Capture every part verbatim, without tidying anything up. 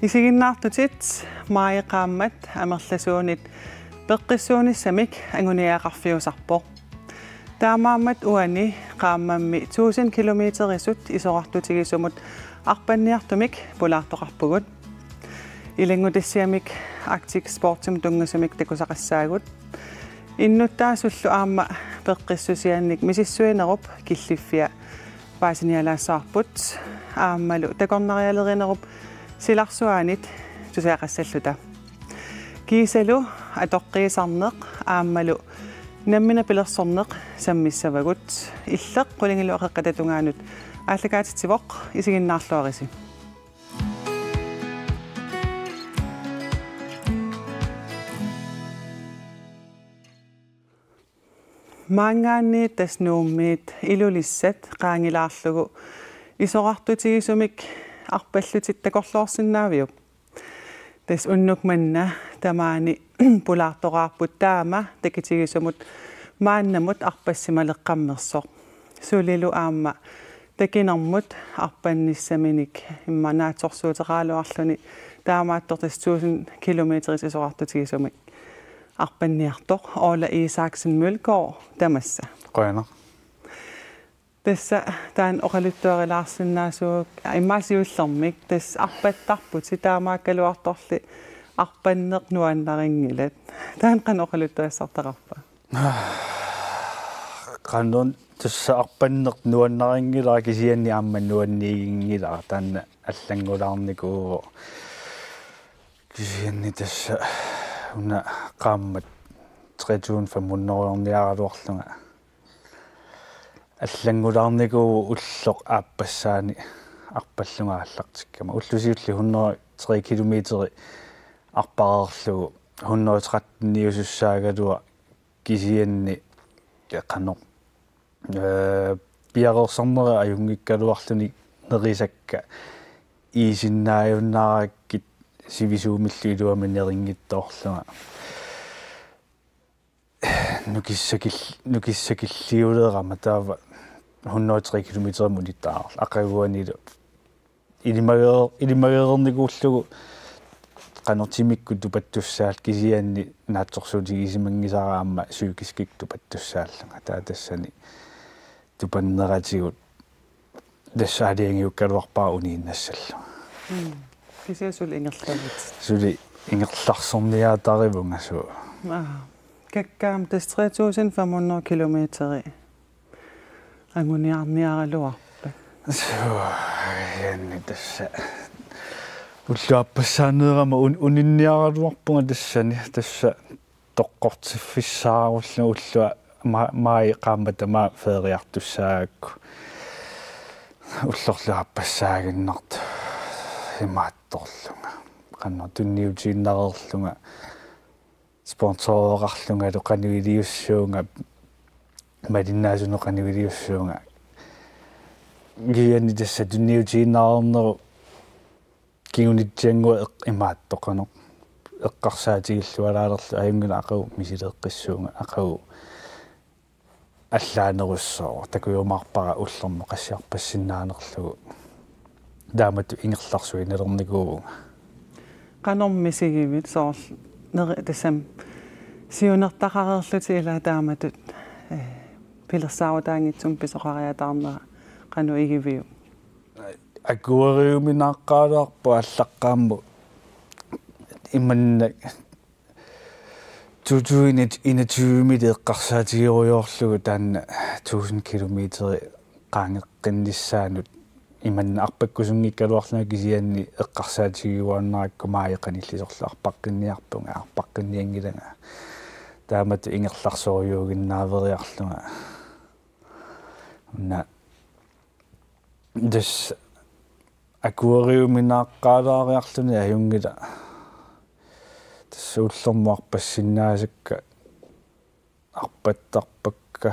Isiginnaartutit, maaji qaammat amerlasuunit peqqissuunissamik anguniagaqarfiusarpoq. Taamaammat uani qaammammi tusind kilometerisut isorartutigisumut arpanniartumik pulaartoqarpugut. Ilanngutassiamik Arctic Sportsimut tunngasumik takusaqassaagut. Innuttaasullu aamma peqqissusiannik misissuinerup killiffia paasinialaassavarput aammalu takornarialerinerup silarsuaanit tusagaqassalluta. Kiisalu atoqqiisarneq aammalu nammineq pilersorneq sammissavagut. Illeq qulingiluat qeqqata tungaanut aallakaatitsivoq, isiginnaarluarisi. Maanngaanniit tassa Nuummiit Ilulissat qaangilaarlugu isorartutigisumik arpallutit takorloorsinnaaviuk? Tassa unnuk manna tamaani pulaartoqarput taama takitigisumut maannamut arpassimaleqqammersoq. Sulilu aamma takinermut arpannissaminik immaqa naatsorsuuteqaraluarluni, taamaattoq tassa tusind kilometerit isorartutigisumik arpanniartoq. Orla Isaksen Mølgaard, tamassa. Qujanaq. Tassa taanna oqaluttuarilaarsinnaasuugut immaqa siullermik, tassa arpattarputit, taamaakkaluartorli arpanneq nuannarinngilat. Taanna qanoq oqaluttuassartaqarpa? Qanoq, tassa arpanneq nuannarinngilara kisianni aamma nuanniiginngilara, taanna allanngulaarnikuuvoq. Kisianni tassa una qaammat tre tusind fem hundrede-orniaraluarlunga allanngulaarnikuuvoq ulloq aappassaani arpallunga aallartikkama. Ulloq siulleq hundrede tre kilometeri arpareerlugu hundrede tretten-iusussaagaluaq, kisianni qanoq, ee, piareersarneri ajunngikkaluarluni nerisakka iisinnaajunnaarakkit sivisuumillu iluamik nerinngitsoorlunga. Nukissakil-, nukissakilliulerama taava hundrede tre kilometerimut unittaarlu aqaguanilu ilimageer-, ilimagereernikuullugu qanoq timikkut tupattussaallunga, kisianni naatsorsuutigisimanngisara aamma psykiskikkut tupattussaallunga. Taava tassani tupanneratigut tassa aalajangiukkaluarpara uniinnassallunga. Mm. Kisianni suli ingerlavutit. Suli ingerlarsorniaatarivunga suu. Aa. Kakkaak tassa tre tusind fem hundrede kilometeri anguniarniaraluarpat. Suu, kisianni tassa ulloq aappassaaneerama un-, uninniaraluarpunga tassani, tassa toqqortiffissaarullunga ulloq ma-, maaji qaammat tamaat feeriartussaagakku. Ullorlu aappassaaginnartoq imaattorlunga. Qanoq tunniutiinnareerlunga. Sponsoreqarlungalu qanoq iliussuunga, malinnaasunut qanoq iliussuunga. Kisianni tassa tunniutiinnareernerup kingunitsiannguaq eq-, imaattoq qanoq eqqarsaatigillualaalerlugu ajunngilaq aqagu misileeqqissuunga, aqagu allaanerussooq, takujumaarpara ullormut qassiarpassinnaanerlugu. Taamatut ingerlarsuinalernikuuvunga. Qanormi isigivit soorlu neri-, tassami siunertaqareerlutit ilaa taamatut, ee, pilersaarutaanngitsumik pisoqariataarnera, qanoq igiviuk? Akueriuminaaqqaalaarpoq aallaqqaammut imannak to tusind enogtyve-mili eqqarsaatigerujoorlugu taanna tusind kilometeri qaangeqqinnissaanut imannak arpakkusunngikkaluarlunga, kisianni eqqarsaatigiuaannarakku maaji qanillisorlu arpaqqinniarpunga, arpaqqinnianngilanga. Taamatut ingerlarsorujuuginnaaveriarlunga. Una tassa akueriuminaaqqaalaariarluni ajunngilaq. Tassa ullormut arpassinnaasakka arpattarpakka,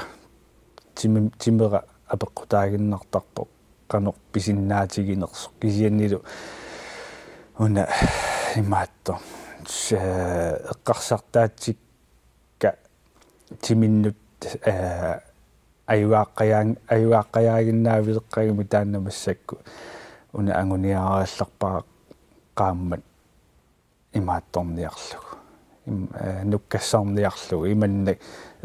timi-, timera apeqqutaaginnartarpoq qanoq pisinnaatiginersoq, kisiannilu una imaattoq, ee, eqqarsartaatsikka timinnut, ee, ajugaaqqajaan-, ajugaaqqajaaginnaavileqqagami taanna massakkut una anguniarallarpara qaammat imaattorniarlugu. Im-, eh, nukkassarniarlugu. Imannak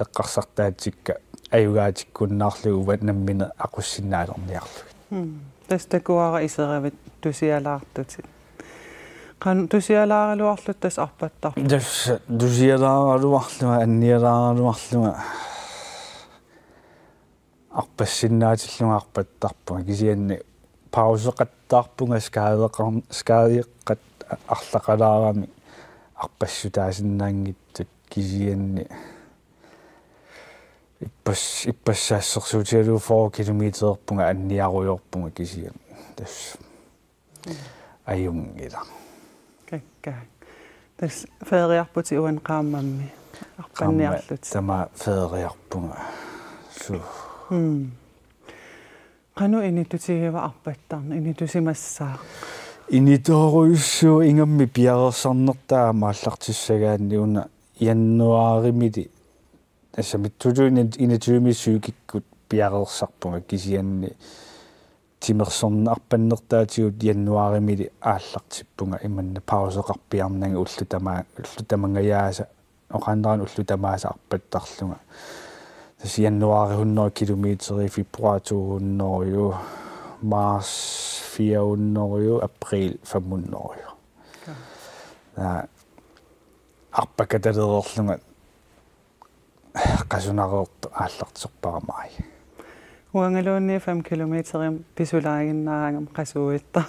eqqarsartaatsikka ajugaatikkunnaarlugu uanga nammineq aqussinnaalerniarlugit. Mm. Tassa takuara iseravit tusialaartutit. Qanoq tusialaaraluarlutit tassa arpattarpit? Tassa tusialaaraluarlunga, annialaaraluarlunga arpassinnaatillunga arpattarpunga, kisianni pauseqattaarpunga skadeqar-, skadeqat arlaqalaarami arpassutaasinnaanngitsut, kisianni ippas-, ippassaq assersuutigalugu fyrre kilometererpunga anniarujoorpunga kisianni. Tassa ajunngilaq. Kakkaak. Tassa feriarputit uani qaammammi arpanniarlutit? Qaammat tamaat feriarpunga. Suu. Mm. Qanoq initutigiva arpattarneq, initusimassaaq? Initoorujussuuvoq, ingammik piareersarnertaa aamma aallartissagaanni, una januaarimili, tassami to tusind enogtyve psykikkut piareersarpunga, kisianni timersorneq arpannertaatigut januaarimili aallartippunga, imannak pauseqarpiarnanga ullut tama-, ullut tamangajaasa, oqaannarani ullut tamaasa arpattarlunga. Tassa januaari hundrede kilometer, februar to hundrede, marts fire hundrede, april fem hundrede. Ja. Ja, arpakkatalereerlunga qasunareertoq aallartippara maj. Uangaluunniit fem kilometerimik pisulaaginnaaragama qasuuitta.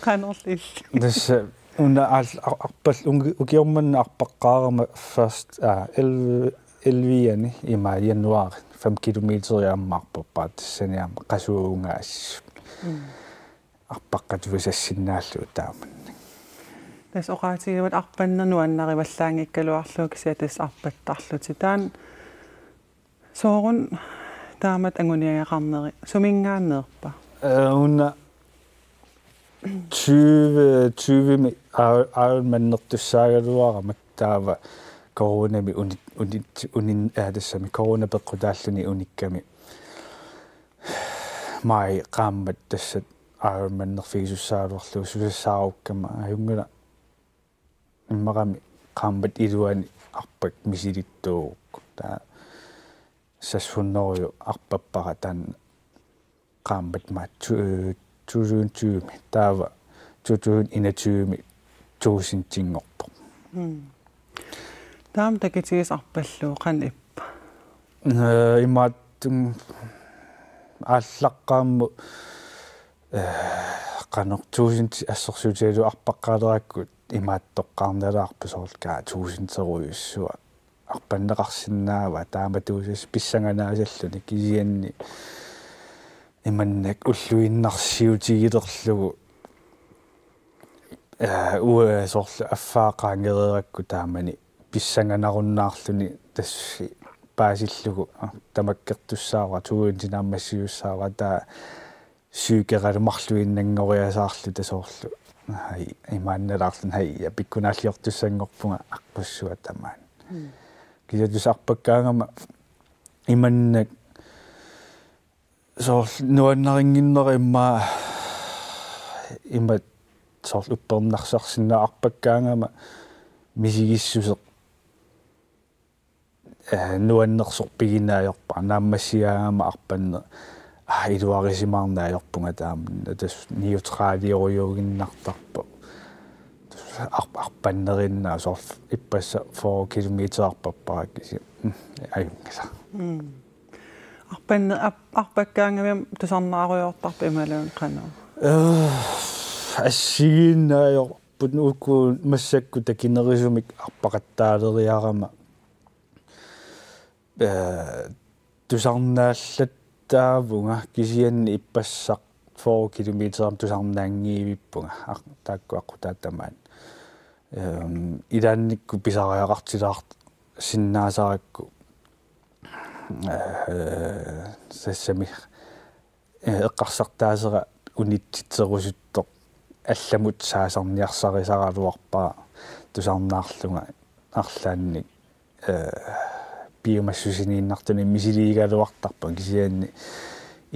Qanorlu illit? Tassa una aal-, ar-, arpal-, ungi-, ukioq manna arpaqqaarama først, aa, elleve, elleve-ani ima januar fem kilometer aamma arpappara, tassani aamma qasuugaasisut. Mm. Arpaqqatuisassinnaallugu taamannak. Tassa oqaatigivat arpanneq nuannarivallaanngikkaluarlugu kisianni tassa arpattarlutit. Taanna sooruna taamatut anguniagaqarneri suminngaanneerpa? Eh, una tyve tyve-mi Iron-, Ironmanertussaagaluarama taava coronami uni-, uni-, unin-, eh, tassami corona peqqutaalluni unikkami maj qaammat tassa Ironmanerfigisussaagaluarlugu susassaarukkama, ajunngilaq, immaqami qaammat iluani arpakka misilittuugukku. Taava seks hundrede arpappara taanna qaammat maatsu, eh, to tusind tyve-mi, taava to tusind enogtyve-mi tusindinngorpoq. Mm. Taama takitigisat arpallugu qanoq ippa? Eh, imaattumik aallaqqaammut, eh, qanoq tusind assersuutigalugu arpaqqaalerakku imaattoqqaarnalaarpoq, soorlu kaa tusinderujussuaq arpanneqarsinnaavaa, taamatuusassaq pissanganaasalluni, kisianni imannak ulluinnarsiutigilerlugu, eh, uanga soorlu affaa qaangereerakku taamani pissanganarunnaarluni tassa paasillugu, ah, tamakkertussaavara, tuuinti naammassisussaavara, taava psykeralu marluinnanngoriasaarluta soorlu. Ai, imaannalaarluni, ai, ja pikkunaalliortussanngorpunga aqqussuaq tamaani. Mm. Kisianni tassa arpakkaangama imannak soorlu nuannarinnginnera immaqa, imatut soorlu uppernarsarsinnaasoq arpakkaangama misigissuseq, eh, nuannersorpigineq ajorpara, naammassigaangama arpanneq, ah, iluarisimaarneq ajorpunga taama, tassa neutraliurujuuginnartarpoq. Tassa arp-, arpannerinnaavoq, soorlu ippassaq fyrre kilometer arpappara kisianni. Mm, ajunngilaq. Mm. Arpanne-, ap-, arpakkaangami tusarnaarujoortarpa imaluunniit qanoq? Eh, assigiinnaajorput uku massakkut takinerisumik arpaqattaaleriarama. Eh, tusarnaallattaavunga, kisianni ippassaq fyrre kilometerimik tusarnaanngivippunga, aq-, taakku aqqutaat tamaat. Ehm, ilaannikkut pisariaqartilaarsinnaasarakku, eh, tassami, eh, eqqarsartaasera unitsitserusuttoq allamut saasarniarsarisaraluarpara tusarnaarlunga arlaannik, eh, piumassusiniinnartunik misiliigaluartarpunga, kisianni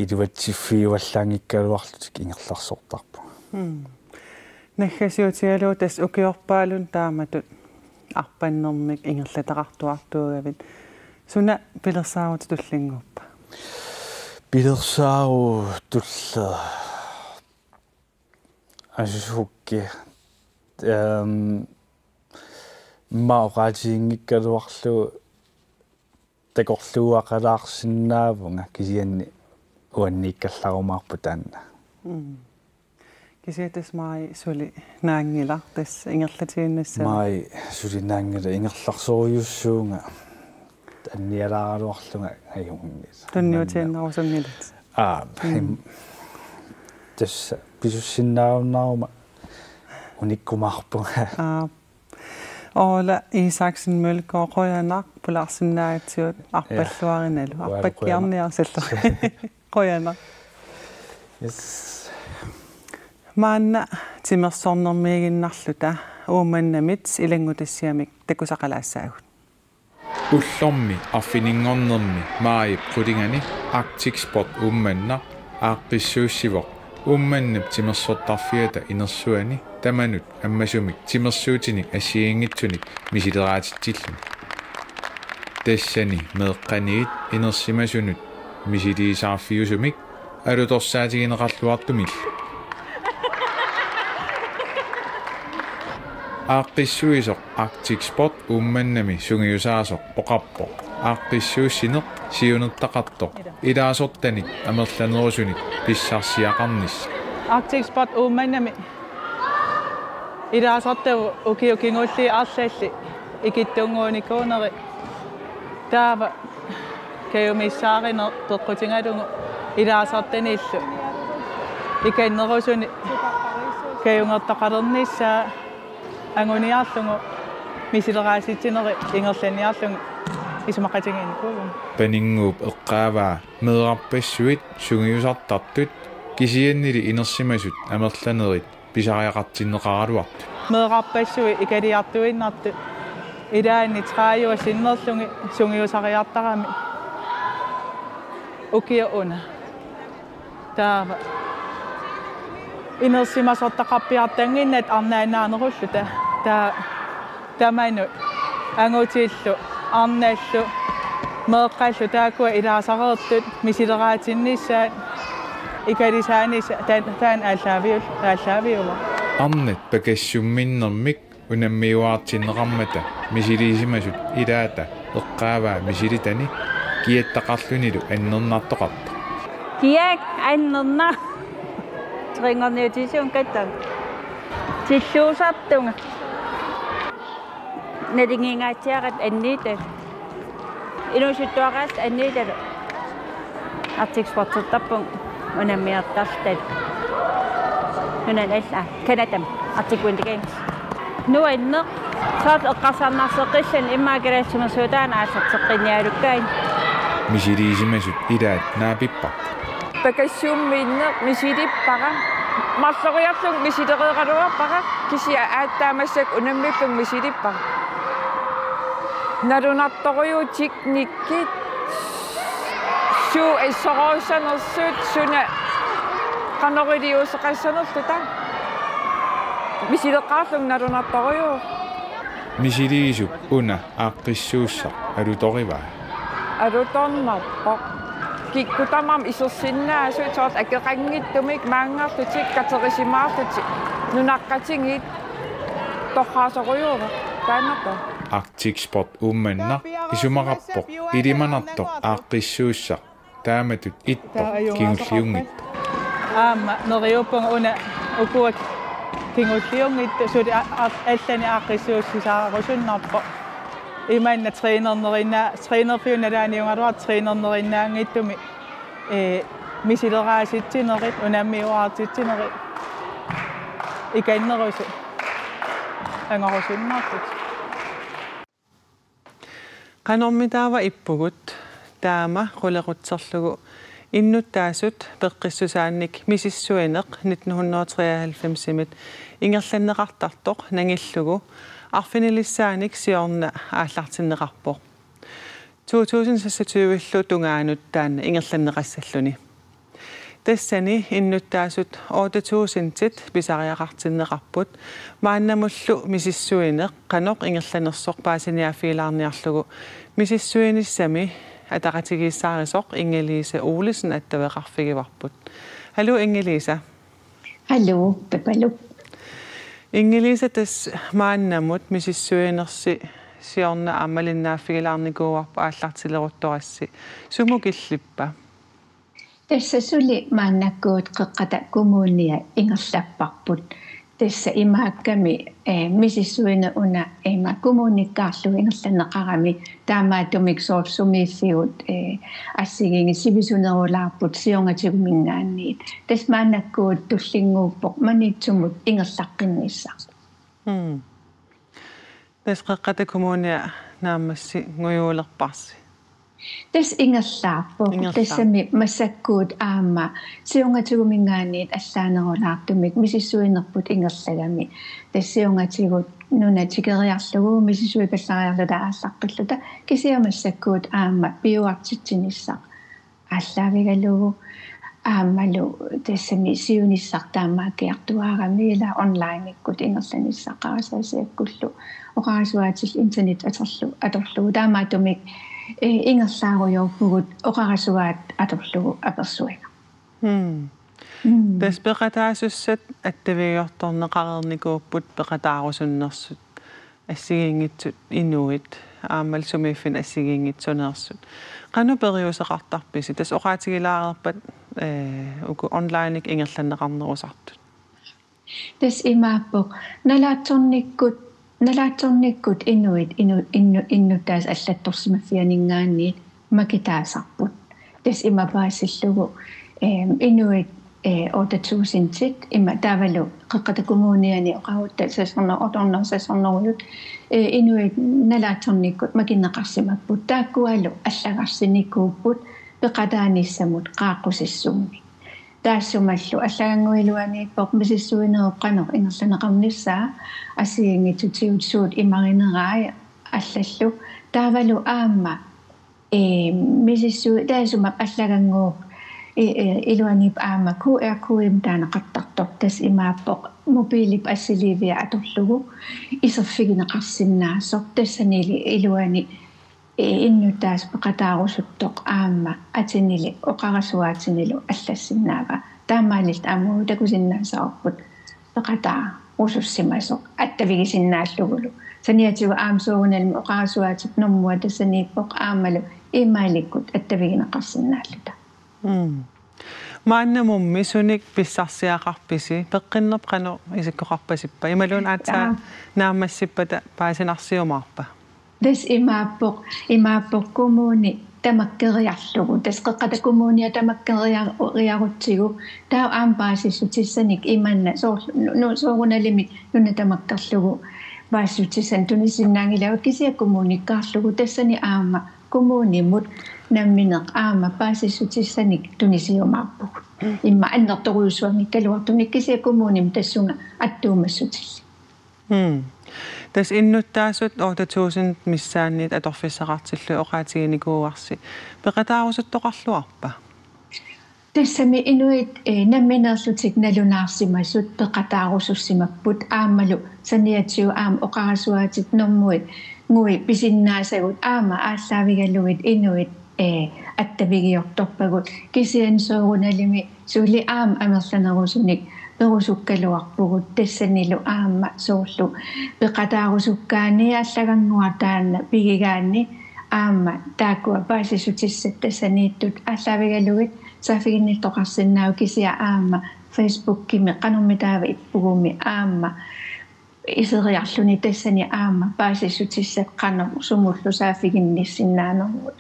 iluatsiffigivallaanngikkaluarlutik ingerlaarsortarpunga. Mm. Naggasiutigalugu tassa ukiorpaalunni taamatut arpannermik ingerlataqartuartuugavit. Suna pilersaarutit tullinnguuppa? Pilersaarutit tulliit. Asukki. Ehm, ma oqaatiginngikkaluarlugu takorluugaqalaarsinnaavunga kisianni uanniikkallarumaarpoq taanna. Mm. Kisianni tassa Maj suli naanngilaq tassa ingerlatiinnassavat. Maj suli naanngilaq ingerlasorujussuuvunga annialaaraluarlunga ajunngilaq. Tunniutiinnarusunngilat. Aa, mm. Im-, tassa pisussinnaajunnaaruma unikkumaarpunga. Aa. Ole Isaksen Mølgaard, qujanaq pulaarsinnaagatsigut arpalluarinalu. Ja. Ualu qujanaq. Arpakkiarniarsillu. Qujanaq. Yes. Maanna timersornermiiginnarluta Uummannamit ilanngutassiamik takusaqalaassaagut. Ullormi arfininngornermi maajip qulingani Arctic Sport Uummannaq aaqqissuussivoq Uummannap timersortarfiata inersuani tamanut ammasumik timersuutinik assigiinngitsunik misileraatitsilluni. Tassani meeqqaniit inersimasunut misiliisaarfiusumik alutorsaatigineqarluartumillu. Aaqqissuisoq Arctic Sport Uummannami sungiusaasoq oqarpoq aaqqissuussineq siunertaqartoq ilaasortanik amerlanerusunik pissarsiaqarnissaq. Arctic Sport Uummannami ilaasortagut ukiut kingulliit arlallit ikittunnguunikuuneri. Taava kajumissaarineq peqqutigalugu ilaasortanillu ikannerusunik kajungertoqalernissaa anguniarlugu misileraatitsinerit ingerlanniarlugit isumaqatigiinnikuuvugut. Paninnguup eqqaavaa meerarpassuit sungiusartartut kisiannili inersimasut amerlanerit pisariaqartinneqaraluartut. Meerarpassuit ikaliartuinnartut ilaanni tredive sinnerlugit sungiusariartaramik ukiup una. Taava inersimasortaqarpiartannginnatta arnaannaanerulluta. Taava tamanut angutillu, arnallu, meeqqallu taakkua ilaasareersut misileraatsinnissaat ikalisaanissaq taan-, taanna aallaaviu-, aallaaviuvoq. Arnat pakassumminnermik unammiuaartinneqarmata misiliisimasut ilaata eqqaavaa misilitani kiattaqarlunilu annernartoqartoq. Kiak annerna. Tringerniutisuun kattam. Tilluusartunga. Nalingiingaatsiaratta anniitalu. Inuusuttuaraasat anniitalu. Arctic Sportertarpunga unammiartarlutalu. Nunani alla, Canadami, Arctic Winter Games. Nuanneq, soorlu eqqarsarnarseqqilluni immaqa kalaallit timersuutaannaq aallarteqqinnialukkaanni. Misiliisimasut ilaat naapipparput. Pakassumminneq misilippara. Marloriarlunga misilereeraluarpara. Kisianni aatsaat massakkut unammillunga misilippara. Nalunartorujuuvoq teknikkit. Suut assorujussuannersut, suna qanoq iliuuseqassanerluta. Misileqqaarlunga nalunartorujuuvoq. Misiliisup una aaqqissuussaq alutorivaa? Alutornarpoq. Kikkut tamarmik isersinnaasut soorlu akeqanngitsumik maanngarlutik katerisimaarlutik nunaqqatigiit torraasorujuuvoq taannartaa. Arctic Sport Uummannaq isumaqarpoq ilimanartoq aaqqissuussaq taamatut ittoq kingulliunngitsoq. Aamma neriuppunga una ukua kingulliunngitsut suli a-, a-, allanik aaqqissuussisaarusunnarpoq. Imanna trænernerinnaa-, trænerfiup nalaaniugaluartoq trænernerinnaanngitsumik, ee, misileraatitsinerit, unammiuaartitsinerit, ikannerusut angorusunnartut. Qanormitaava ippugut? Taama qulequtserlugu innuttaasut peqqissusaannik misissuineq nitten hundrede treoghalvfemsimit ingerlanneqartartoq nangillugu arfinilissaanik siorna aallartinneqarpoq. To tusind seksogtyve-llu tungaanut taanna ingerlanneqassalluni. Tassani innuttaasut otte tusindit pisariaqartinneqarput. Maannamullu misissuineq qanoq ingerlanersoq paasiniaaffigilaarniarlugu misissuinissami ataqatigiissaarisoq Inge-Lise Olesen attaveqarfigivarput. Hallo Inge-Lise. Hallo, Pepalu. Inge-Lise, tassa maannamut misissuinersi siorna aamma malinnaaffigilaarnikuuarput aallartileruttorassi. Sumut killippa? Tassa suli maannakkut Qeqqata Kommunia ingerlapparput. Tassa imaakkami, eh, misissuineq una ima kommunikkaarlugu ingerlanneqarami, taamaattumik soorlu sumiiffigut, eh, assigiinngitsut sivisunerulaarput siornatiguminngaanniit. Tassa maannakkut tullinnguuppoq Maniitsumut ingerlaqqinnissaq. Mm. Tassa Qeqqata Kommunia naammassinngujuulerparsi? Tassa ingerlaarpoq. Ingerlaarpoq. Tassami massakkut aamma siornatiguminngaanniit allaanerulaartumik misissuinerput ingerlagami. Tassa siornatigut nuna tikeriarlugu misissuikallariarluta aallaqqilluta, kisianni massakkut aamma piuartitsinissaq aallaavigalugu aammalu tassami siunissaq taamaakkiartuaarami ila onlinekkut ingerlanissaq qarasaasiakkullu oqarasuaatillu internet atorlu-, atorlugu, taamaattumik, eh, ingerlaarujoorpugut oqarasuaat atorlugu apersuineq. Mm. Mm. Tassa peqataasussat attavigiortorneqareernikuupput peqataarusunnersut, assigiinngitsut inuit aammalu sumiiffinni assigiinngitsuneersut. Qanoq periuseqartarpisi? Tassa oqaatigilaareerpat, eh, uku onlinekkut ingerlanneqarnerusartut. Tassa imaappoq nalaatsornikkut, nalaatsornikkut inuit inu-, innu-, innuttaasut allattorsimaffianinngaanniit makitaasarput. Tassa ima paasillugu, eh, inuit, eh, otte tusindit ima taavalu Qeqqata Kommuniani oqarutta seks hundrede, otte hundrede seks hundrede, eh, inuit nalaatsornikkut makinneqarsimapput. Taakkualu allagarsinikuupput peqataanissamut qaaqqusissummik. Taassumalu allagannguaq iluaniippoq misissuinerup qanoq ingerlanneqarnissaa, assigiinngitsutigut suut imarinerai allallu. Taavalu aamma, eh, misissu-, taassuma allagannguup, eh, eh, iluaniippoq aamma Q R-kodim taaneqartartoq, tassa imaappoq mobiilip assiliivia atorlugu iserfigineqarsinnaasoq, tassanili iluani innuttaasut peqataarusuttoq aamma atinili oqarasuaatinilu allassinnaavaa. Taamaalilluta aamma takusinnaasavarput peqataarusussimasoq attavigisinnaallugulu. Saniatigut aamma soorunalimi oqarasuaatip normua tassaniippoq aammalu e-mailikkut attavigineqarsinnaalluta. Mm. Maannamummi sunik pissarsiaqarpisi? Peqqinnerput qanoq isikkoqarpasippa? Imaluunniit aatsaat Aa. naammassippata paasinarsiumaarpa? Tassa imaappoq, imaappoq kommuni tamakkeriarlugu. Tassa Qeqqata Kommunia tamakkeriarutsigu. Taava aamma paasissutissanik imanna soor-, nu-, nu-, soorunalimi nuna tamakkerlugu paasissutissanik tunisinnaanngilagut, kisianni kommunikkaarlugu, tassani aamma kommunimut nammineq aamma paasissutissanik tunisiumaarpugut. Immaqa annertoorujussuanngikkaluartumik kisianni kommunimut tassunga attuumassutillit. Mm. Tassa innuttaasut otte tusind missaanniit atorfissaqartillugu oqaatiginikuuarsi. Peqataarusuttoqarluarpa? Tassami inuit, eh, nammineerlutik nalunaarsimasut peqataarusussimapput aammalu saniatigut aamma oqarasuaatip normui, -ngui pisinnaasagut aamma aallaavigalugit inuit, eh, attavigiortorpagut, kisianni soorunalimi suli aamma amerlanerusunik perusukkaluarpugut, tassanilu aamma soorlu peqataarusukkaanni allagannguaq taanna pigigaanni aamma taakkua paasissutissat tassaniittut aallaavigalugit saaffiginnittoqarsinnaavoq, kisianni aamma Facebookimi qanormitaava ippugumi aamma iseriarluni tassani aamma paasissutissat qanoq sumullu saaffiginnissinnaanerput.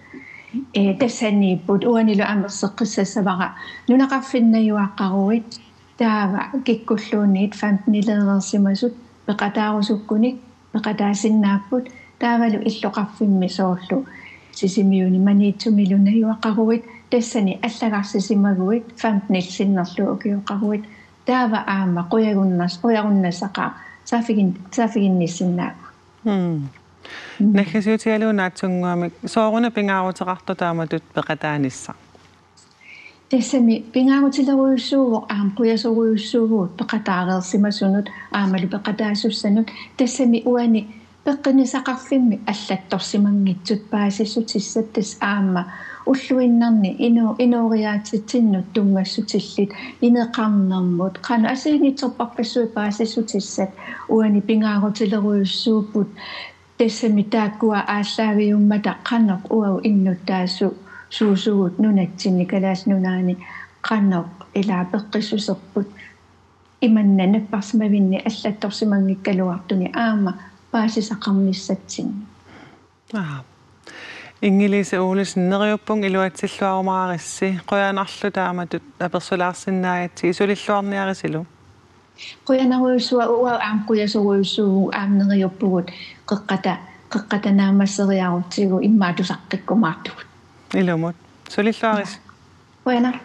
Eh, tassaniipput uanilu aamma erseqqissassavara nunaqarfik najugaqaruit taava kikkulluunniit femtenileereersimasut peqataarusukkunik peqataasinnaapput, taavalu illoqarfimmi soorlu Sisimiuni Maniitsumilu najugaqaruit tassani allagarsisimaguit femtenit sinnerlugit ukioqaruit, taava aamma qujagunnas-, qujagunnassaqaaq saaffigin-, saaffiginnissinnaavugut. Mm. Mm. Naggasiutigalugu naatsunnguamik, sooruna pingaaruteqartoq taamatut peqataanissaq? Tassami pingaarutilerujussuuvoq aamma qujasorujussuuvugut peqataareersimasunut aammalu peqataasussanut, tassami uani peqqinnissaqarfimmi allattorsimanngitsut paasissutissat, tassa aamma ulluinnarni ino-, inooriaatsitsinnut tunngassutillit ineqarnermut qanoq assigiinngitsorpassuit paasissutissat uani pingaarutilerujussuupput. Tassami taakkua aallaaviummata qanoq uagut innuttaasut suusugut nunatsinni Kalaallit Nunaanni qanoq ilaa peqqissuserput imanna napparsimavinni allattorsimanngikkaluartuni aamma paasisaqarnissatsinni. Aap. Inge-Lise Olsen, neriuppunga iluatsilluarumaarissi, qujanarlu taamatut apersulaarsinnaagatsigit, sulilluarniarisilu. Qujanarujussuaq, uanga aamma qujasorujussuuvugut, aamma neriuppugut qeqqata, qeqqata naammasseriarutsigu immaqa tusaqqikkumaartugut. Ilumut. Sulilluarisi. Qujanaq.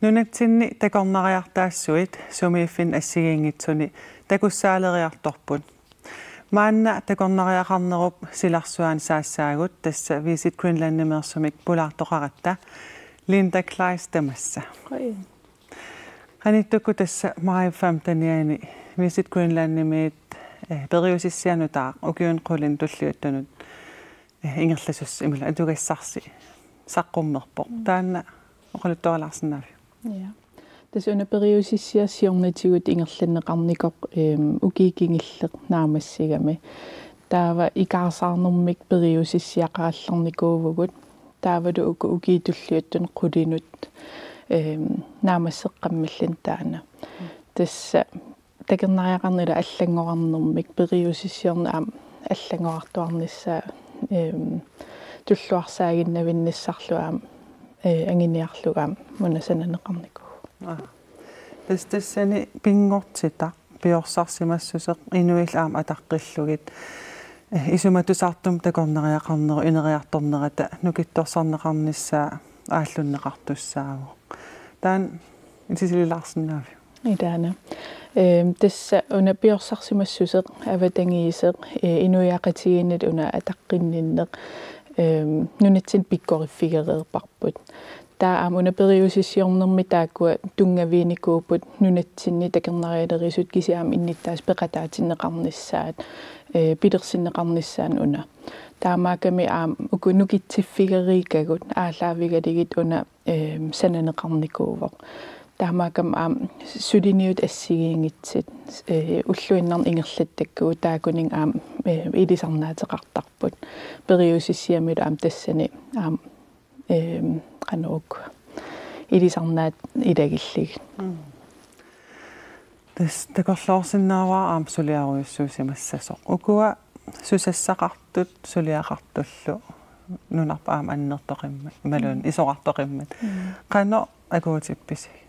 Nunatsinni takornariartaassuit sumiiffinni assigiinngitsuni takussaaleriartorput. Maanna takornariaqarnerup silarsuani saassaagut, tassa Visit Greenlandimeersumik pulaartoqaratta Linda Kleist tamassa. Hoi. Qanittukkut tassa maajip femtenianni Visit Greenlandimiit, eh, periusissianut taava ukiunut qulinut tulliuttunut, eh, ingerlasussaq imaluunniit atugassarsi saqqummerpoq. Mm. Taanna oqaluttuarilaarsinnaaviuk? Ja. Tassa una periusissiaq siornatigut ingerlanneqarnikoq, ehm, ukiut kingulliit naammassigami. Taava ikaarsaarnermik periusissiaqarallarnikuuvugut. Taavalu uku ukiut tulliuttut qulinut, ehm, naammasseqqammillutik taanna. Tassa takornariaqarneq ila allanngorarnermik periusissiorneq aamma allanngorartuarnissaa, ehm, tulluarsaaginnavinnissarlu aamma, eh, anguniarlugu aamma una sananeqarnikuuvoq. Aa. Tassa tassani pinngortitaq piorsarsimassuseq inuillu aamma ataqqillugit, eh, isumatusartumik takornariaqarnerup ineriartornerata nukittorsarneqarnissaa aallunneqartussaavoq. Taanna itisililaarsinnaaviuk? Ilaana. Ehm, tassa una piorsarsimassuseq, avatangiiseq, eh, inuiaqatigiinnilu una ataqqinninneq, ehm, nunatsinni pikkoriffigereerparput. Taava aamma una periusissiornermi taakkua tunngaviginikuupput nunatsinni takornarialerisut kisianni aamma innuttaasut peqataatinneqarnissaat, eh, pilersinneqarnissaannut una. Taamaakkami aamma uku nukitsiffigereerakkit aallaavigalugit una, ehm, sananeqarnikuuvoq. Taamaakkami aamma suliniut assigiinngitsut, eh, ulluinnarni ingerlattakkagut taakkuninnga aamma, eh, ilisarnaateqartarput. Periusissiamilu aamma tassani aamma, ehm, qanoq uku ilisarnaat ilagillugit. Mm. Tassa takorloorsinnaavara aamma suliarujussuusimassasoq. Ukua susassaqartut suliaqartullu nunarput aamma annertoqimmat, imaluunniit, mm, isorartoqimmat. Mm. Qanoq akuutippisigit?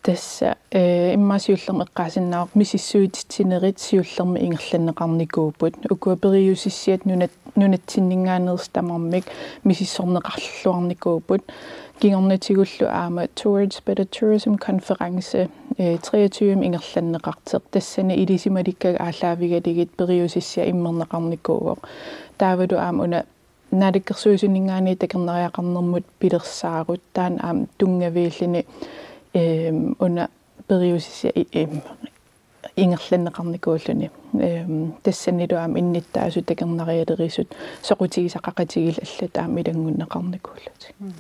Tassa, eh, immaqa siullermik eqqaasinnaavara misissuititsinerit siullermik ingerlanneqarnikuupput. Ukua periusissiat nunat-, nunatsinninngaanneersut tamarmik misissorneqarluarnikuupput. Kingornatigullu aamma Towards Better Tourism Conference, eh, treogtyve ingerlanneqartoq. Tassani ilisimalikkakka aallaavigalugit periusissiaq immerneqarnikuuvoq. Taavalu aamma una Naalakkersuisuninngaanniit takornariaqarnermut pilersaarut taanna aamma tunngaviulluni, ehm, una periusissiaq i-, ehm, ingerlanneqarnikuulluni. Ehm, tassanilu aamma innuttaasut takornarialerisut soqutigisaqaqatigillu allatut aamma ilanngunneqarnikuullutik. Mm.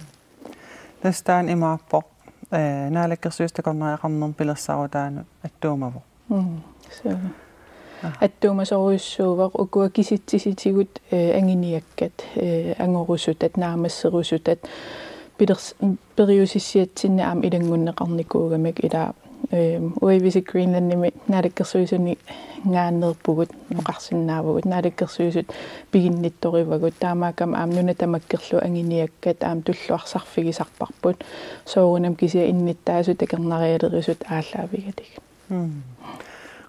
Tassa taanna imaappoq, eh, Naalakkersuisut takornariaqarnermut pilersaarutaannut attuumavoq. Mm, suu. Aa. Attuumasorujussuuvoq ukua kisitsisitigut, eh, anguniakkat, eh, angorusutat, naammasserusutat, pilers-, periusissiatsinni aamma ilanngunneqarnikuugamik ila, eh, uagut Visit Greenlandimi Naalakkersuisuninngaanneerpugut, mm, oqarsinnaavugut, Naalakkersuisut piginnittorivagut, taamaakkami aamma nunat tamakkerlugu anguniakkat aamma tulluarsarfigisarparput, soorunami kisianni innuttaasut takornarialerisut aallaavigalugit. Mm.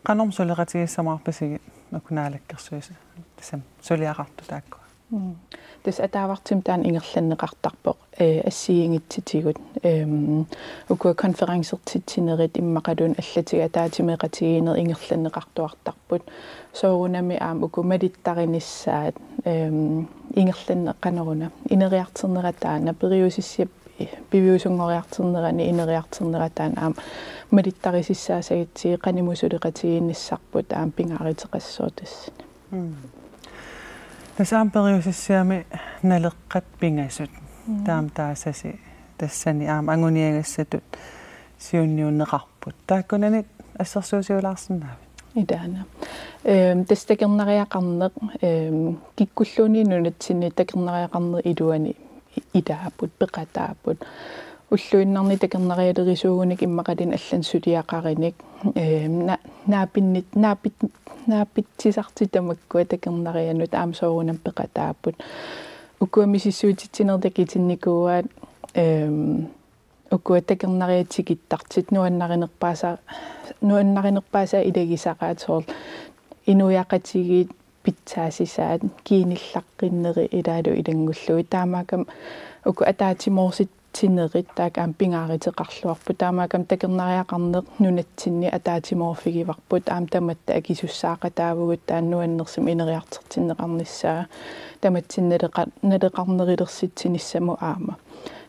Qanormi suleqatigissamaarpisigit uku Naalakkersuisut tassami suliaqartut taakkua? Mm. Tassa ataavartumik taanna ingerlanneqartarpoq, eh, assigiinngitsutigut. Ehm, ukua konferencertitsinerit immaqaluunniit allatigut ataatsimeeqatigiinnerit ingerlanneqartuartarput. Soorunami aamma uku malittarinissaat, ehm, ingerlanneqarneruna. Ineriartornera taanna periusissiap piviusunngoriartornerani ineriartornera taanna aamma malittarisassaassagatsigit qanimut suleqatigiinnissarput aamma pingaaruteqassaaq tassani. Mm. Tassa aamma periusissiami naleqqat pingasut. Mm. Taama taasasi tassani aamma anguniagassatut siunniunneqarput. Taakkunani assersuusiulaarsinnaavit? Ilaana. Ehm, tassa takornariaqarneq, ehm, kikkulluunniit nunatsinni takornariaqarnerup iluani i-, ilaapput, peqataapput. Ulluinnarni takornarialerisuugunik immaqaluunniit allanut suliaqarunik, ehm, na-, naapinnit-, naapit-, naapitsisartut tamakkua takornarianut aamma soorunami peqataapput. Ukua misissuititsinerit takutinnikuuaat, ehm, ukua takornariat tikittartut nuannarinerpaasa-, nuannarinerpaasaat ilagisaraat soorlu inuiaqatigiit pitsaassisaat kiinnillaqqinnerit ilaalu ilanngullugit. Taamaakkami uku ataatsimoorussitsinerit taakku aamma pingaaruteqarluarput. Taamaakkami takornariaqarneq nunatsinni ataatsimoorfigivarput. Aamma tamatta akisussaaqataavugut taanna nuannersumik ineriartortinneqarnissaa. Tamatsinnut naleqa-, naleqarnerulersitsinissamut aamma.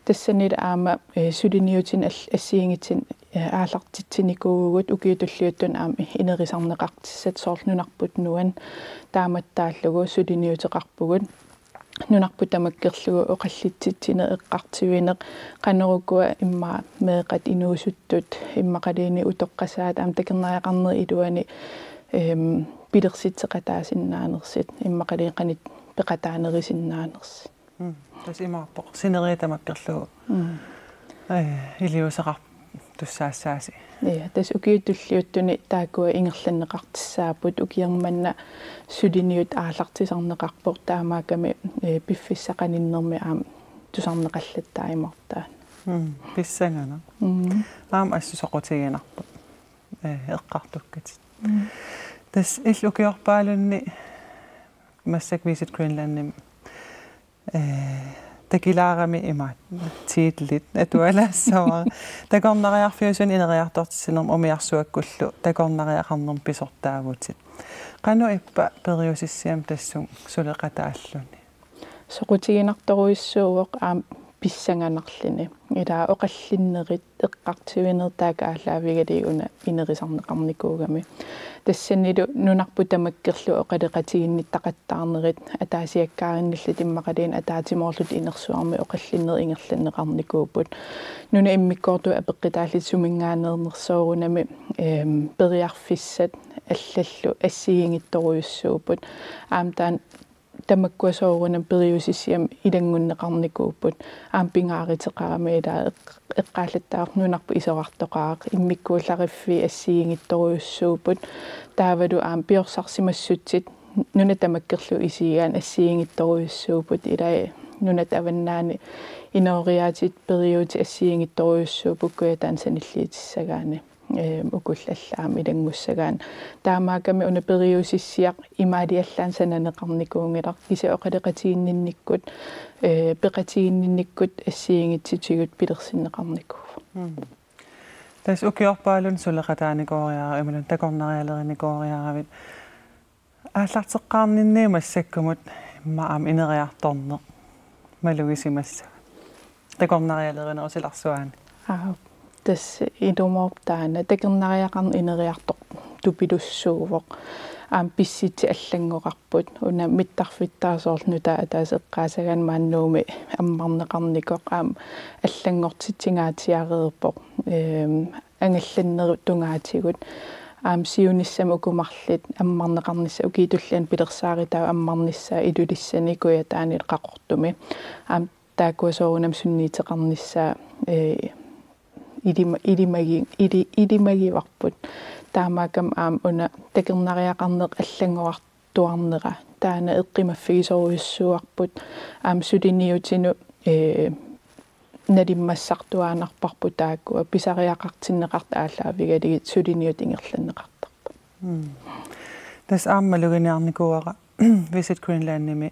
Tassanilu aamma, eh, suliniutinik al-, assigiinngitsunik, eh, aallartitsinikuuvugut ukiut tulliuttuni aamma inerisarneqartussat soorlu nunarput nuann taamattaallugu suliniuteqarpugut. Nunarput tamakkerlugu oqallitsitsineq eqqartuineq qanoq ukua immaqa meeqqat inuusuttut immaqaluunniit utoqqasaat aamma takornariaqarnerup iluani, ehm, pilersitseqataasinnaanersut immaqaluunniit qanoq peqataanerusinnaanersut. Mm. Tassa imaappoq sineriak tamakkerlugu. Mm. Eh, iliuuseqartussaassaasi. Ja, tassa ukiut tulliuttuni taakkua ingerlanneqartussaapput ukiormanna suliniut aallartisarneqarpoq taamaakkami, eh, piffissaq qaninnermi aamma tusarneqallattaarmat taanna. Mm, pissanganaq. Mm. Aamma assut soqutiginarpoq. Eh, eqqartukkatit. Mm. Tassa illit ukiorpaalunni massakkut Visit Greenlandimi eh, takilaarami imaat titlit atualaassavara. Takornariarfiusunut ineriartortitsinermut umiarsuakkullu takornariaqarnermut pisortaavutit. Qanoq ippa periusissiami tassunga suleqataalluni? Soqutiginartorujussuuvoq aamma pissanganarluni. Ilaa oqallinnerit eqqartuinerit taakku aallaavigalugit una inerisarneqarnikuugami. Tassanilu nunarput tamakkerlugu oqaloqatiginnittaqattaarnerit ataasiakkaarinnillutik immaqaluunniit ataatsimoorlutik inersuarmi oqallinnerit ingerlanneqarnikuupput. Nunat immikkoortut apeqqutaallutik suminngaanneernersut soorunami, ehm, periarfissat allallu assigiinngitsorujussuupput. Aamma taanna tamakkua soorunami periusissiami ilanngunneqarnikuupput. Aamma pingaaruteqarami ilaa eq-, eqqaallattaaq nunarput isorartoqaraq immikkuullariffiit assigiinngitsorujussuupput. Taavalu aamma piorsarsimassutsit nunat tamakkerlugu isigaanni assigiinngitsorujussuupput ilaa nunat avannaani inooriaatit periuutit assigiinngitsorujussuupput Kujataani sanilliutissagaanni. Ehm, ukullallu aamma ilanngussagaanni. Taamaakkami una periusissiaq imaaliallaannaq sananeqarnikuunngilaq kisianni oqaloqatiginninnikkut, eh, peqatiginninnikkut assigiinngitsutigut pilersinneqarnikuuvoq. Mm. Tassa ukiorpaalunni suleqataanikooriaravit imaluunniit takornarialerinikooriaravit. Aallarteqqaarninni massakkumut immaqa aamma ineriartorneq malugisimassavat. Takornarialerinerup silarsuaani. Aa, tassa ilumoorpoq taanna takornariaqarneq ineriartortupilussuuvoq. Aamma pissutsit allanngoqarput. Una mittarfittaaq soorlu nutaaq ataaseq eqqaassagaanni maani Nuummi ammarneqarnikoq aamma allanngortitsingaatsiareerpoq. Ehm, angallannerup tungaatigut. Aamma siunissami uku marluk ammarneqarnissaat ukiut tulliani pilersaarutaat ammarnissaat Ilulissani Kujataani Qaqortumi. Aamma taakkua soorunami sunniuteqarnissaat, eh, ilima-, ilimagi-, ili-, ilimagivarput. Taamaakkami aamma una takornariaqarneq allanngoqartuarnera. Taanna eqqumaffigisorujussuuarput. Aamma suliniutinut, eh, nalimmassartuaannarparput taakkua pisariaqartinneqartut aallaavigalugit suliniutit ingerlanneqartarput. Mm. Tassa aamma maluginiarnikuuara Visit Greenlandimi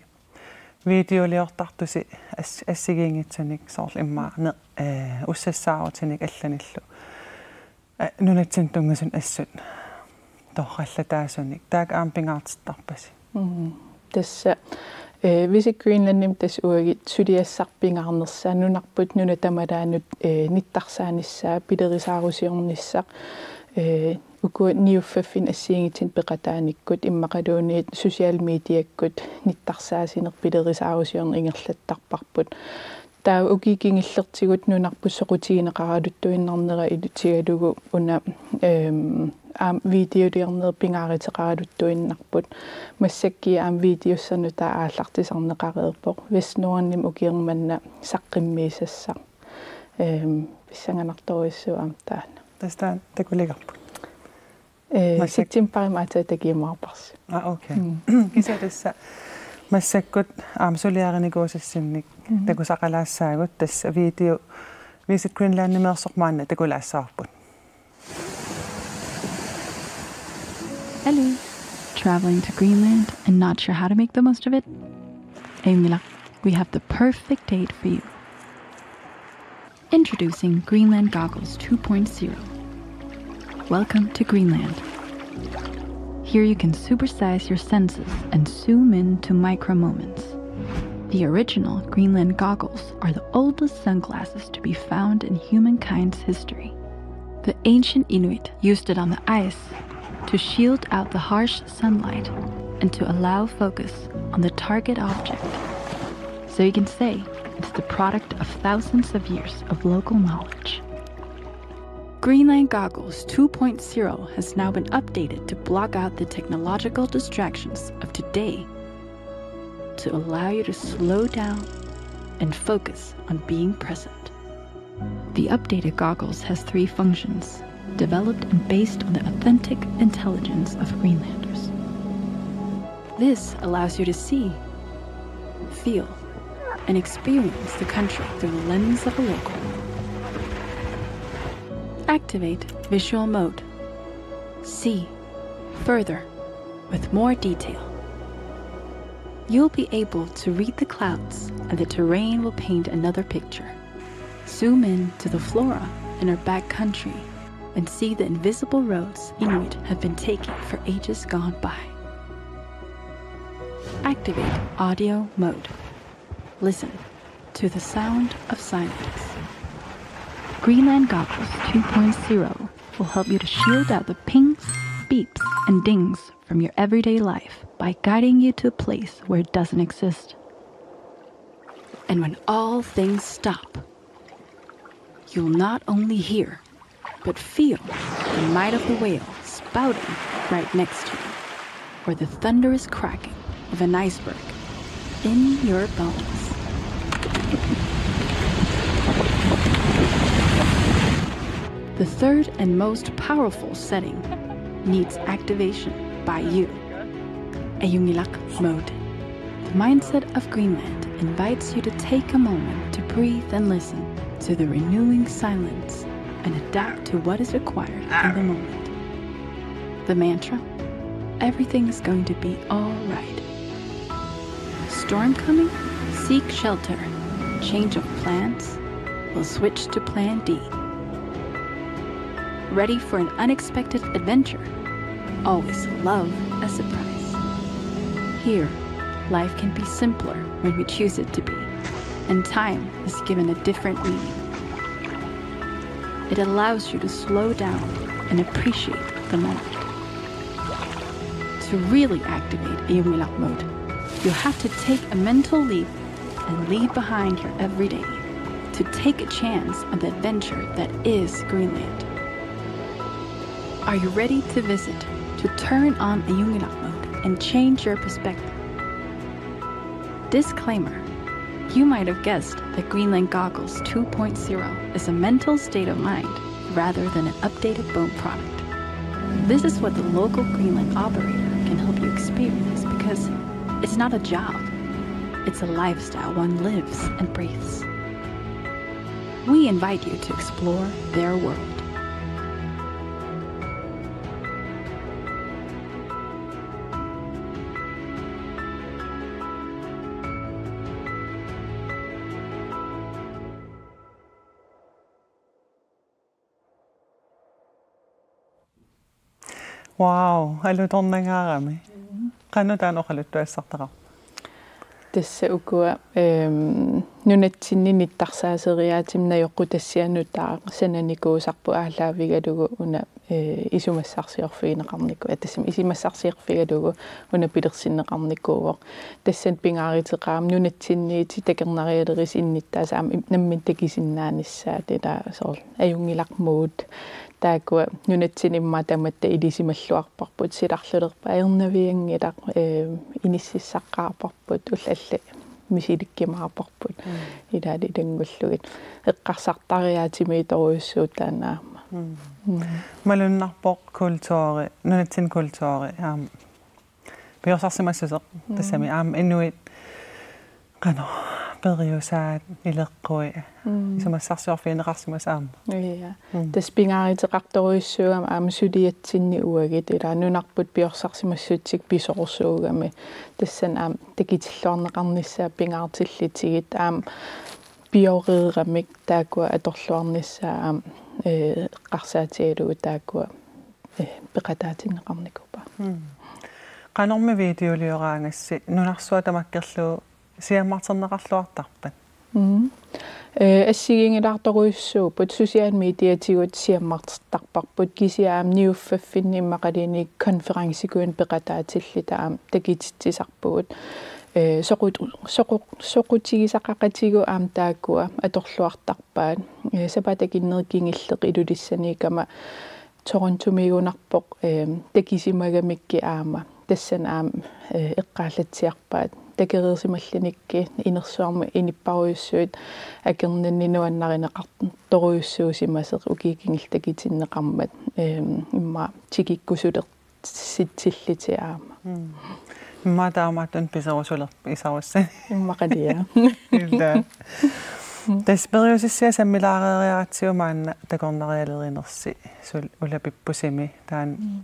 videoliortartusi as-, assigiinngitsunik soorlu immaqa ne-, eh, ussassaarutinik allanillu. Eh, nunatsinni tunngasunik assut torrallataasunik. Taakku aamma pingaartittarpasi. Mm. Tassa, eh, Visit Greenlandimi tassa uagut suliassaq pingaarnersaa nunarput nunat tamalaannut, eh, nittarsaanissaa pilerisaarusiornissaq, eh, ukua niuffaffinnut assigiinngitsunik peqataanikkut immaqaluunniit social mediakkut nittarsaassineq pilerisaarusiorneq ingerlattarparput. Taava ukiut kingullertigut nunarput soqutigineqaraluttuinnarnera ilutigalugu una, ehm, aamma videoliorneq pingaaruteqaraluttuinnarput. Massakkut aamma videossaq nutaaq aallartisarneqareerpoq. Vestnordimi ukioq manna saqqummiussassaq. Ehm, pissanganartorujussuuvoq aamma taanna. Tassa taanna takuligarput. Eh, massak-, septembarip aatsaat takujumaarparsi. Ah, okay. Mm. Kisianni tassa massakkut aamma suliarinikuusassinnik, mhm, takusaqalaassaagut, tassa video Visit Greenlandimeersoq maanna takulaassavarput. Hello. Traveling to Greenland and not sure how to make the most of it? Ajunngilaq, we have the perfect date for you. Introducing Greenland Goggles two point zero. Welcome to Greenland. Here you can supersize your senses and zoom in to micro moments. The original Greenland goggles are the oldest sunglasses to be found in humankind's history. The ancient Inuit used it on the ice to shield out the harsh sunlight and to allow focus on the target object. So you can say it's the product of thousands of years of local knowledge. Greenland Goggles two point zero has now been updated to block out the technological distractions of today, to allow you to slow down and focus on being present. The updated goggles has three functions, developed and based on the authentic intelligence of Greenlanders. This allows you to see, feel, and experience the country through the lens of a local. Activate visual mode. See further with more detail. You'll be able to read the clouds, and the terrain will paint another picture. Zoom in to the flora in our back country and see the invisible roads Inuit have been taking for ages gone by. Activate audio mode. Listen to the sound of silence. Greenland Goggles two point zero will help you to shield out the pings, beeps, and dings from your everyday life by guiding you to a place where it doesn't exist. And when all things stop, you'll not only hear, but feel the might of the whale spouting right next to you, or the thunderous cracking of an iceberg in your bones. The third and most powerful setting needs activation by you. Ajunngilaq mode. The mindset of Greenland invites you to take a moment to breathe and listen to the renewing silence and adapt to what is required in the moment. The mantra: everything is going to be all right. Storm coming? Seek shelter. Change of plans? We'll switch to plan D. Ready for an unexpected adventure? Always love a surprise. Here, life can be simpler when we choose it to be, and time is given a different meaning. It allows you to slow down and appreciate the moment. To really activate Ajunngilaq mode, you have to take a mental leap and leave behind your everyday, to take a chance on the adventure that is Greenland. Are you ready to visit, to turn on Ajunngilaq mode and change your perspective? Disclaimer: you might have guessed that Greenland Goggles two point zero is a mental state of mind rather than an updated bone product. This is what the local Greenland operator can help you experience, because it's not a job. It's a lifestyle one lives and breathes. We invite you to explore their world. Wow, alutornangaarami. Qanoq taanna oqaluttuassartaqarpa? Tassa ukua, ehm, nunatsinni nittarsaaseriaatsimik najoqqutassiaq nutaaq sananikuusarpoq aallaavigalugu una, eh, isumassarsiorfigineqarniku-, eh, tassami isumassarsiorfigalugu una pilersinneqarnikuuvoq. Tassani pingaaruteqarami nunatsinniit takornarialerisut innuttaasut aamma im-, nammineq takusinnaanissaat, ilaa soorlu ajunngilaq mood. Taakkua nunatsinni immaqa tamatta ilisimalluarparput, silarlulerpat ajornavianngilaq, eh, inississaqqaarparput, ullut allat misilikkumaarparput. Mm. Ilaalu ilanngullugit. Eqqarsartariaatsimiittorujussuuvoq taanna aamma. Mm. Mm. Malunnarpoq kulturi, nunatsinni kulturi, aamma piorsarsimassuseq, mm, tassami aamma inuit qanoq periusaat, ileqqui, mm, isumassarsiorfigineqarsimasut aamma. Ja. Mm. Tassa pingaaruteqartorujussuugami aamma suliatsinni uagut, ilaa nunarput piorsarsimassutsikkut pisoorsuugami. Tassani aamma takutilluarneqarnissaat pingaartillutigit aamma pioreeramik taakkua atorluarnissaat aamma, eh, eqqarsaatigalugu taakkua, eh, peqataatinneqarnikuupput. Mm. Qanormi videolioraangassi, nunarsuaq tamakkerlugu siammarterneqarluartarpat? Mm. Eh, assigiinngilaartorujussuupput, social mediatigut siammartertarparput, kisianni aamma niuffaffinni immaqaluunniit konferencekujunnik peqataatilluta aamma takutitsisarpugut. Eh, soqut-, soqu-, soqutigisaqaqatigut aamma taakkua atorluartarpaat. Eh, sapaatip akunneri kingulleq Ilulissaniikkama Torontomiigunarpoq, eh, takusimagamikkit aamma. Tassani aamma, eh, eqqaallatsiarpaat. Takoreersimallunikkit inersuarmi inuppassuit akornanni nuannarineqartorujussuusimasoq ukiut kingulliit takutinneqarmat, eh, immaqa tikikkusulersitsillutik aamma. Mm. Immaqa taamaattunik piserusulerput isarussani. Immaqalu. Ilaa. Tassa periusissiaq sammilaareeriaratsigu maanna takornarialerinersi sul-, ulapippusimi taanna, mm,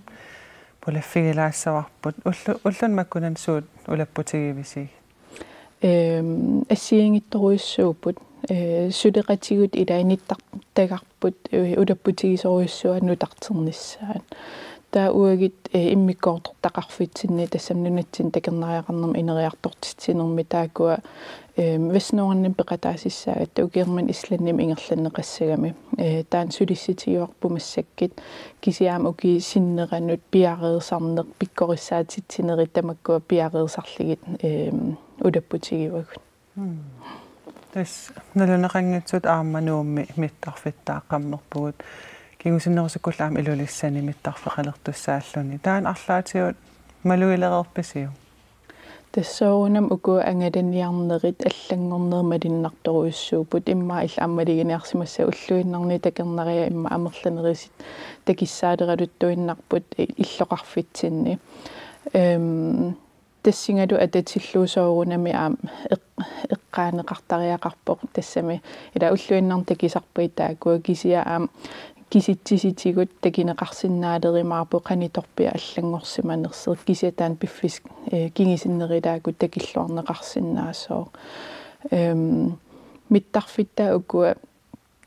pulaffigilaassavarput. Ullu-, ulluni makkunani suut ulapputigivisi? Ehm, assigiinngitsorujussuupput, eh, suleqatigut ilaa nittartagarput, eh, ulapputigisorujussuuaat nutarternissaat. Taava uagut, eh, immikkoortortaqarfitsinni tassami nunatsinni takornariaqarnermi ineriartortitsinermi taakkua, ehm, Vestnordenimi peqataasussaagut, ukioq manna Islandimi ingerlanneqassagami. Eh, taanna sulissutigivarput massakkut, kisianni aamma ukiup sinneranut piareersarneq, pikkorissaatitsinerit tamakkua piareersarlugit, ehm, ulapputigivagut. Mm. Tassa nalunaqanngitsut aamma Nuummi mittarfittaaqqammerpugut. Kingusinnerusukkullu aamma Ilulissani mittarfeqalertussaalluni. Taanna arlaatigut malugilereerpisiuk? Tassa soorunami uku angalaniarnerit allanngornerit malunnartorujussuupput, immaqa illit aamma maluginiarsimassavat ulluinnarni takornariat immaqa amerlanerusut takussaaleraluttuinnarput i-, illoqarfitsinni. Ehm, tassungalu atatillugu soorunami aamma eq-, eqqaaneqartariaqarpoq tassami. Ilaa ulluinnarni takusarput taakkua, kisianni aamma kisitsisitigut takuneqarsinnaalerumaarput qanitorpiaq allanngorsimanersoq, kisianni taanna piffissaq, eh, kingusinnerulaakkut takulluarneqarsinnaasoq. Ehm, mittarfittaat ukua,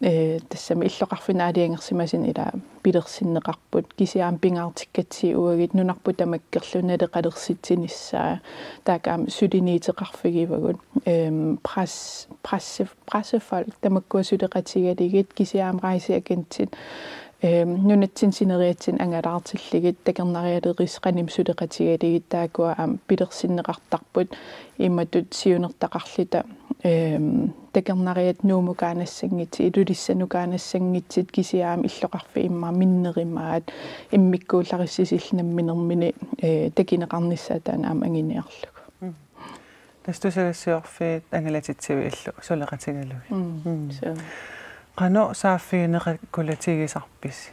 eh, tassami illoqarfinni aalajangersimasuni ilaa pilersinneqarput, kisianni aamma pingaartikkatsigu uagut nunarput tamakkerlugu naleqalersitsinissaat, taakku aamma suliniuteqarfigivagut. Ehm, pres-, presse-, pressefolk tamakkua suleqatigalugit, kisianni aamma rejseagentit, ehm, nunatsinni sineriatsinni angalaartillugit, takornarialerisut qanimut suleqatigalugit, taakkua aamma pilersinneqartarput, imatut siunertaqarluta, ehm, takornariat Nuummukaannassanngitsut, Ilulissanukaannassanngitsut, kisianni aamma illoqarfik immaqa minnerumaat, immikkuullarissusillu namminermini, eh, takuneqarnissaat taanna aamma anguniarlugu. Mm. Tassa tusagassiorfiit angalatitsivillu suleqatigalugit. Mm, mm, suu. Qanoq saaffigineqakulatigisarpisi?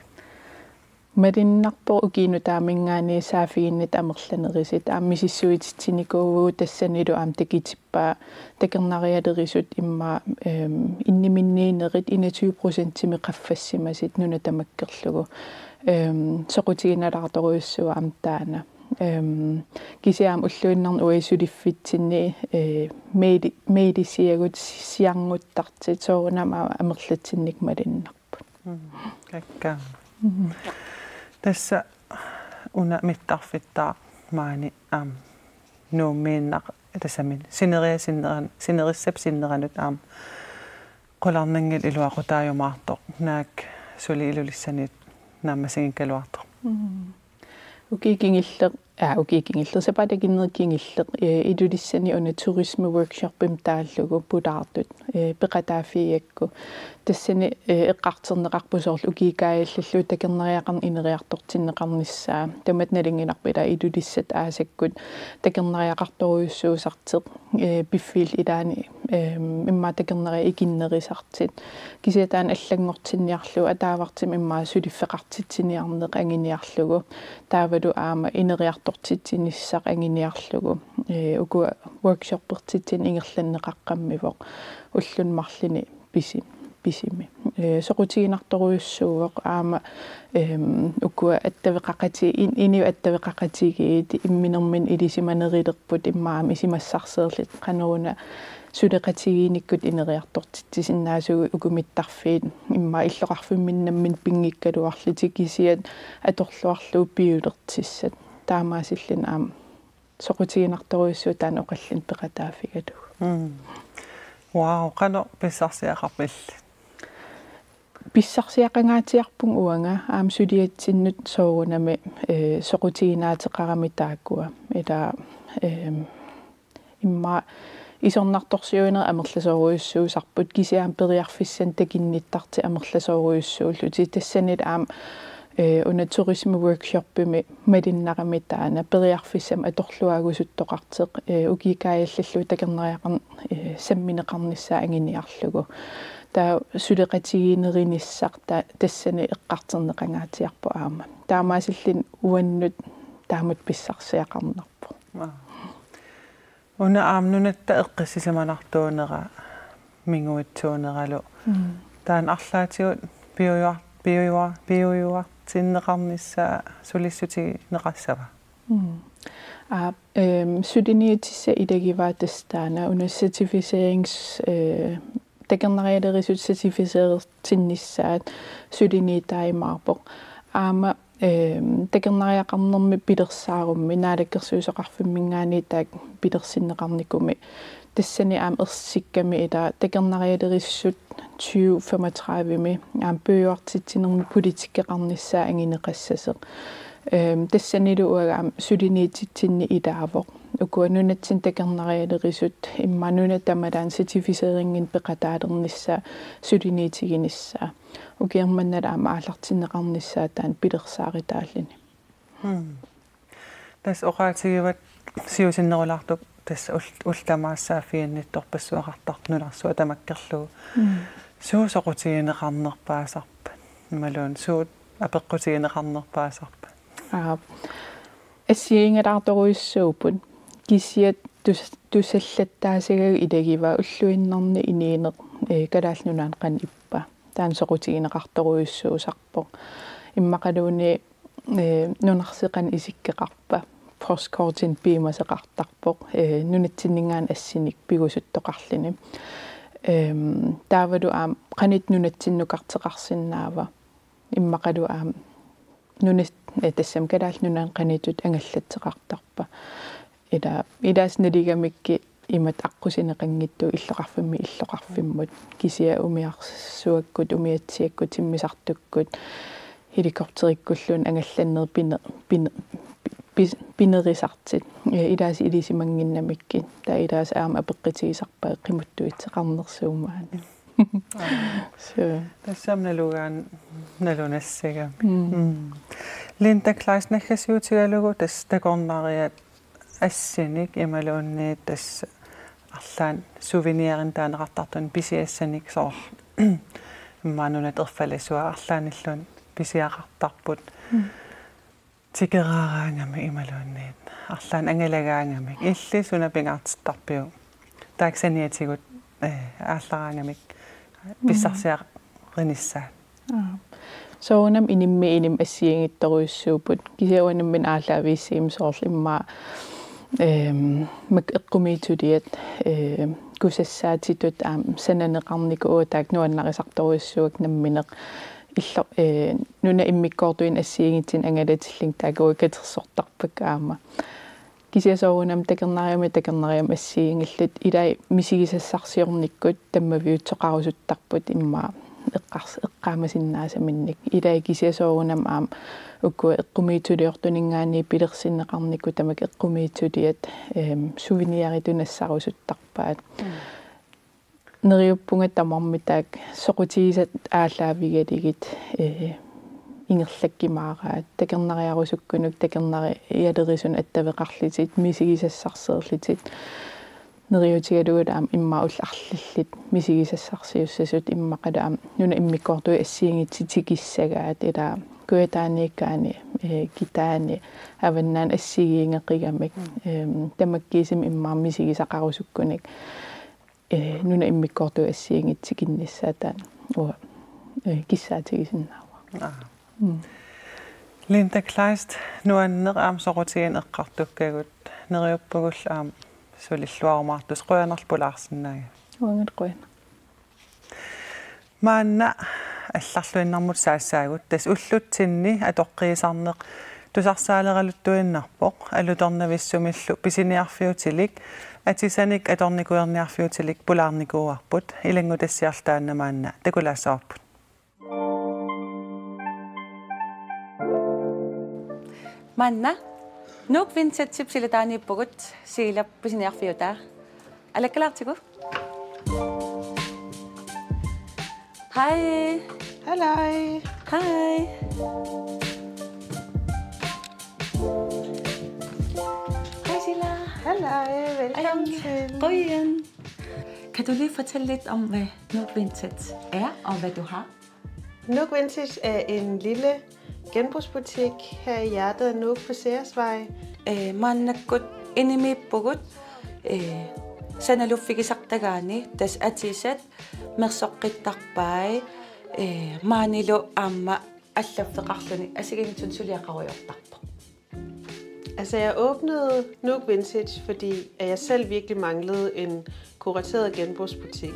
Malunnarpoq ukiup nutaaminngaanniit saaffiginnittut amerlanerusut, aamma misissuititsinikuuvugut tassanilu aamma takutippaa takornarialerisut immaqa, ehm, inniminniinerit enogtyve procentimik qaffassimasut nuna tamakkerlugu. Ehm, soqutiginalaartorujussuuvoq aamma taanna. Ehm, kisianni aamma ulluinnarni uagut suliffitsinni, eh, maili-, mailisiagut siarnguttartut soorunami aamma amerlatsinnik malunnarput. Mm, kakkaak. Mm. Tassa una mittarfittaaq maani aamma Nuummiinnaq tassami sineriak sinneran-, sinerissap sinneranut aamma qularnanngilaq iluaqutaajumaartoq, naak suli Ilulissaniit naammassigikkaluartoq. Mm. Ukiut kingulleq, aa, ukiut kingulleq, sapaatip akunneri kingulleq, ee, Ilulissani una turisme workshopimik taallugu pulaartut, ee, peqataaffigigakku. Tassani, ee, eqqartorneqarpoq soorlu ukiut kaajallallugu takornariaqarneq ineriartortinneqarnissaa. Tamatta nalunngilarput ila Ilulissat aasakkut takornariaqartorujussuusartoq, ee, piffiillu ilaanni, eem, immaqa takornariat ikinnerusartut. Kisianni taanna allanngortinniarlugu ataavartumik immaqa suliffeqartitsiniarneq anguniarlugu. Taavalu aamma ineriartortitsinissaq anguniarlugu. Ee, ukua workshoppertitsineq ingerlanneqaqqammivoq ulluni marlunni pisi-, pisimi. Ee, soqutiginartorujussuuvoq aamma, eem, ukua attaveqaqati-, in-, inuit attaveqaqatigiit imminerminni ilisimanerulerput immaqa aamma isumassarsiorlutik qanoruna suleqatigiinnikkut ineriartortitsisinnaasugut uku mittarfiit immaqa illoqarfimminni namminneq pinngikkaluarlutik kisianni atorluarlugu piulertussat. Taamaasilluni aamma soqutiginartorujussuuvoq taanna oqallinneq peqataaffigalugu. Mm. Wow, qanoq pissarsiaqarpa illit? Pissarsiaqangaatsiarpunga uanga aamma suliatsinnut soorunami, ee, soqutiginaateqarami taakkua. Ila, eem, immaqa isornartorsiuinerit amerlasoorujussuusarput kisianni periarfissanik takunnittartut amerlasoorujussuullutik. Tassanilu aamma, ee, una turisme workshopimi malunnarami taanna periarfissamik atorluaagusuttoqartoq, ee, ukiut kaajallallugu takornariaqarneq, ee, sammineqarnissaa anguniarlugu. Taava suleqatigiinnerunissaq ta-, tassani eqqartorneqangaatsiarpoq aamma. Taamaasilluni uannut taamatut pissarsiaqarnarpoq. Aa. Una aamma nunatta eqqissisimanartuunera minguitsuuneralu. Mm. Taanna arlaatigut piujuar-, piujuar-, piujuartinneqarnissaa sulissutigineqassava? Mm. Aa, ehm, suliniutissat ilagivaat tassa taanna una certificerings-, eh, takornarialerisut certificerertinnissaat suliniutaajumaarpoq. Aamma, ehm, takornariaqarnermi pilersaarummi, Naalakkersuisoqarfimminngaanniit taakku pilersinneqarnikumi. Tassani aamma ersikkami ila takornarialerisut tyve femogtredivemi aamma piujuartitsinermi politikkeqarnissaa anguneqassasoq. Ehm, tassanilu uanga aamma suliniutitsinni ilaavoq. Ukua nunatsinni takornarialerisut immaqa nunat tamalaat certificeringinik peqataalernissaa suliniutiginissaa. Ukiormannalu aamma aallartinneqarnissaa taanna pilersaarutaalluni. Hmm. Tassa oqaatigivat siusinnerulaartukkut tassa ul-, ullut tamaasa saaffiginnittorpassuaqartartoq nunarsuaq tamakkerlugu. Mm. Suut soqutigineqarnerpaasarpat? Imaluunniit suut apeqqutigineqarnerpaasarpat? Aap. Assigiinngilaartorujussuupput. Kisianni tus-, tusallattaasagaat ilagivaat ulluinnarni inuuneq, eh, Kalaallit Nunaanni qanoq ippa. Taanna soqutigineqartorujussuusarpoq. Immaqaluunniit, eh, nunarsuaq qanoq isikkoqarpa, postkortinik piumasoqartarpoq, eh, nunatsinninngaanniit assinik pigusuttoqarluni. Ehm, taavalu aamma qanoq nunatsinnukartoqarsinnaava. Immaqalu aamma nunat-, eh, tassami Kalaallit Nunaanni qanoq ittut angallatseqartarpa. Ila, ilaasa nalugamikkit imatut aqqusineqanngitsut illoqarfimmiit illoqarfimmut. Kisianni umiarsuakkut, umiatsiakkut, timmisartukkut, helikopterikkulluunniit angallannerit pine-, pine-, pi-, pinerusartut. Eh, ilaasa ilisimannginnamikkit. Taava ilaasa aamma apeqqutigisarpaat qimuttuutseqarnersuummata. Aap. Suu. Tassami nalugaan-, nalunassagami. Mm. Mm. Linda Kleist, naggasiutigalugu tassa takornariat assinik imaluunniit tassa arlaannik souvenirimik taaneqartartunik pisiassanik soorlu. Immaqa nunatta erfalasuat arlaannilluunniit pisiaqartarput. Mm. Tikeraaraangamik imaluunniit arlaannik angalagaangamik. Illit suna pingaartittarpiuk? Taakku saniatigut, eh, aallaraangamik. Mm. Pissarsiarinissaat. Aap. Soorunami inimmiit inimmik assigiinngitsorujussuupput. Kisianni uanga nammineq aallaaviussaguma soorlu immaqa, ehm, makku eqqumiitsuliat, eh, kusassaatitut aamma sananeqarnikuupput taakku nuannarisartorujussuuakka nammineq. illo-, ee, nunap immikkoortuini assigiinngitsunik angalatillugit taakku katersortarpakka aamma. Kisianni soorunami takornariami takornariami assigiinngillat, ilai misigisassarsiornikkut tammaviutsoqarusuttarput immaqa eqqars-, eqqaamasinnaasaminnut. Ilai kisianni soorunami aamma ukua eqqumiitsuliortuninngaanniit pilersinneqarnikkut tamakku eqqumiitsuliat, eem, souveniritut nassarusuttarpaat. Mm. Neriuppunga tamarmik taakku soqutigisat aallaavigalugit, ee, ingerlakkumaaraat, takornariarusukkunuku takornarialerisunut attaveqarlutik, misigisassarsiorlutik. Neriuutigalugu aamma immaqa ullut arlallit misigisassarsiussasut immaqalu aamma nunap immikkoortuini assigiinngitsut tikissagaat, ilaa Kujataaniikkaanni, ee, Kitaani, Avannaani assigiinngeqigamik, eem, tamakkiisumik immaqa misigisaqarusukkunik, ee, nunap immikkoortuini assigiinngitsut tikinnissaat taanna uanga, ee, kissaatigisinnaavara. Aa. Mm. Linda Kleist, nuanneq aamma soqutigineq eqqartukkagut, neriuppugullu aamma sulilluarumaartusi, qujanarlu pulaarsinnaagavit. Uangalu qujanaq. Maanna allarluinnarmut saassaagut, tassa ullutsinni atoqqiisarneq tusarsaaleraluttuinnarpoq, alutornavissumillu pisiniarfiutilik, atisanik atornikuerniarfiutilik pulaarnikuuarput, ilanngutassiarlu taanna maanna takulaassavarput. Maanna Nuuk Vintagep silataaniippugut, Siilap pisiniarfiutaa. Alakkalaartigu. Hej. Halløj. Hej. Hej, Sila. Halløj, velkommen Hej. Til. Qujan. Kan du lige fortælle lidt om, hvad Nuuk Vintage er, og hvad du har? Nuuk Vintage er en lille genbrugsbutik her i hjertet af Nuuk på Ceresvej. Ee, maannakkut inimiippugut, ee, sanaluffigisartagaani, tassa atisat mersoqqittarpai, ee, maanilu aamma allaffeqarluni assigiinngitsunik suliaqarujoortarpoq. Altså, jeg åbnede Nuuk Vintage, fordi at jeg selv virkelig manglede en kurateret genbrugsbutik.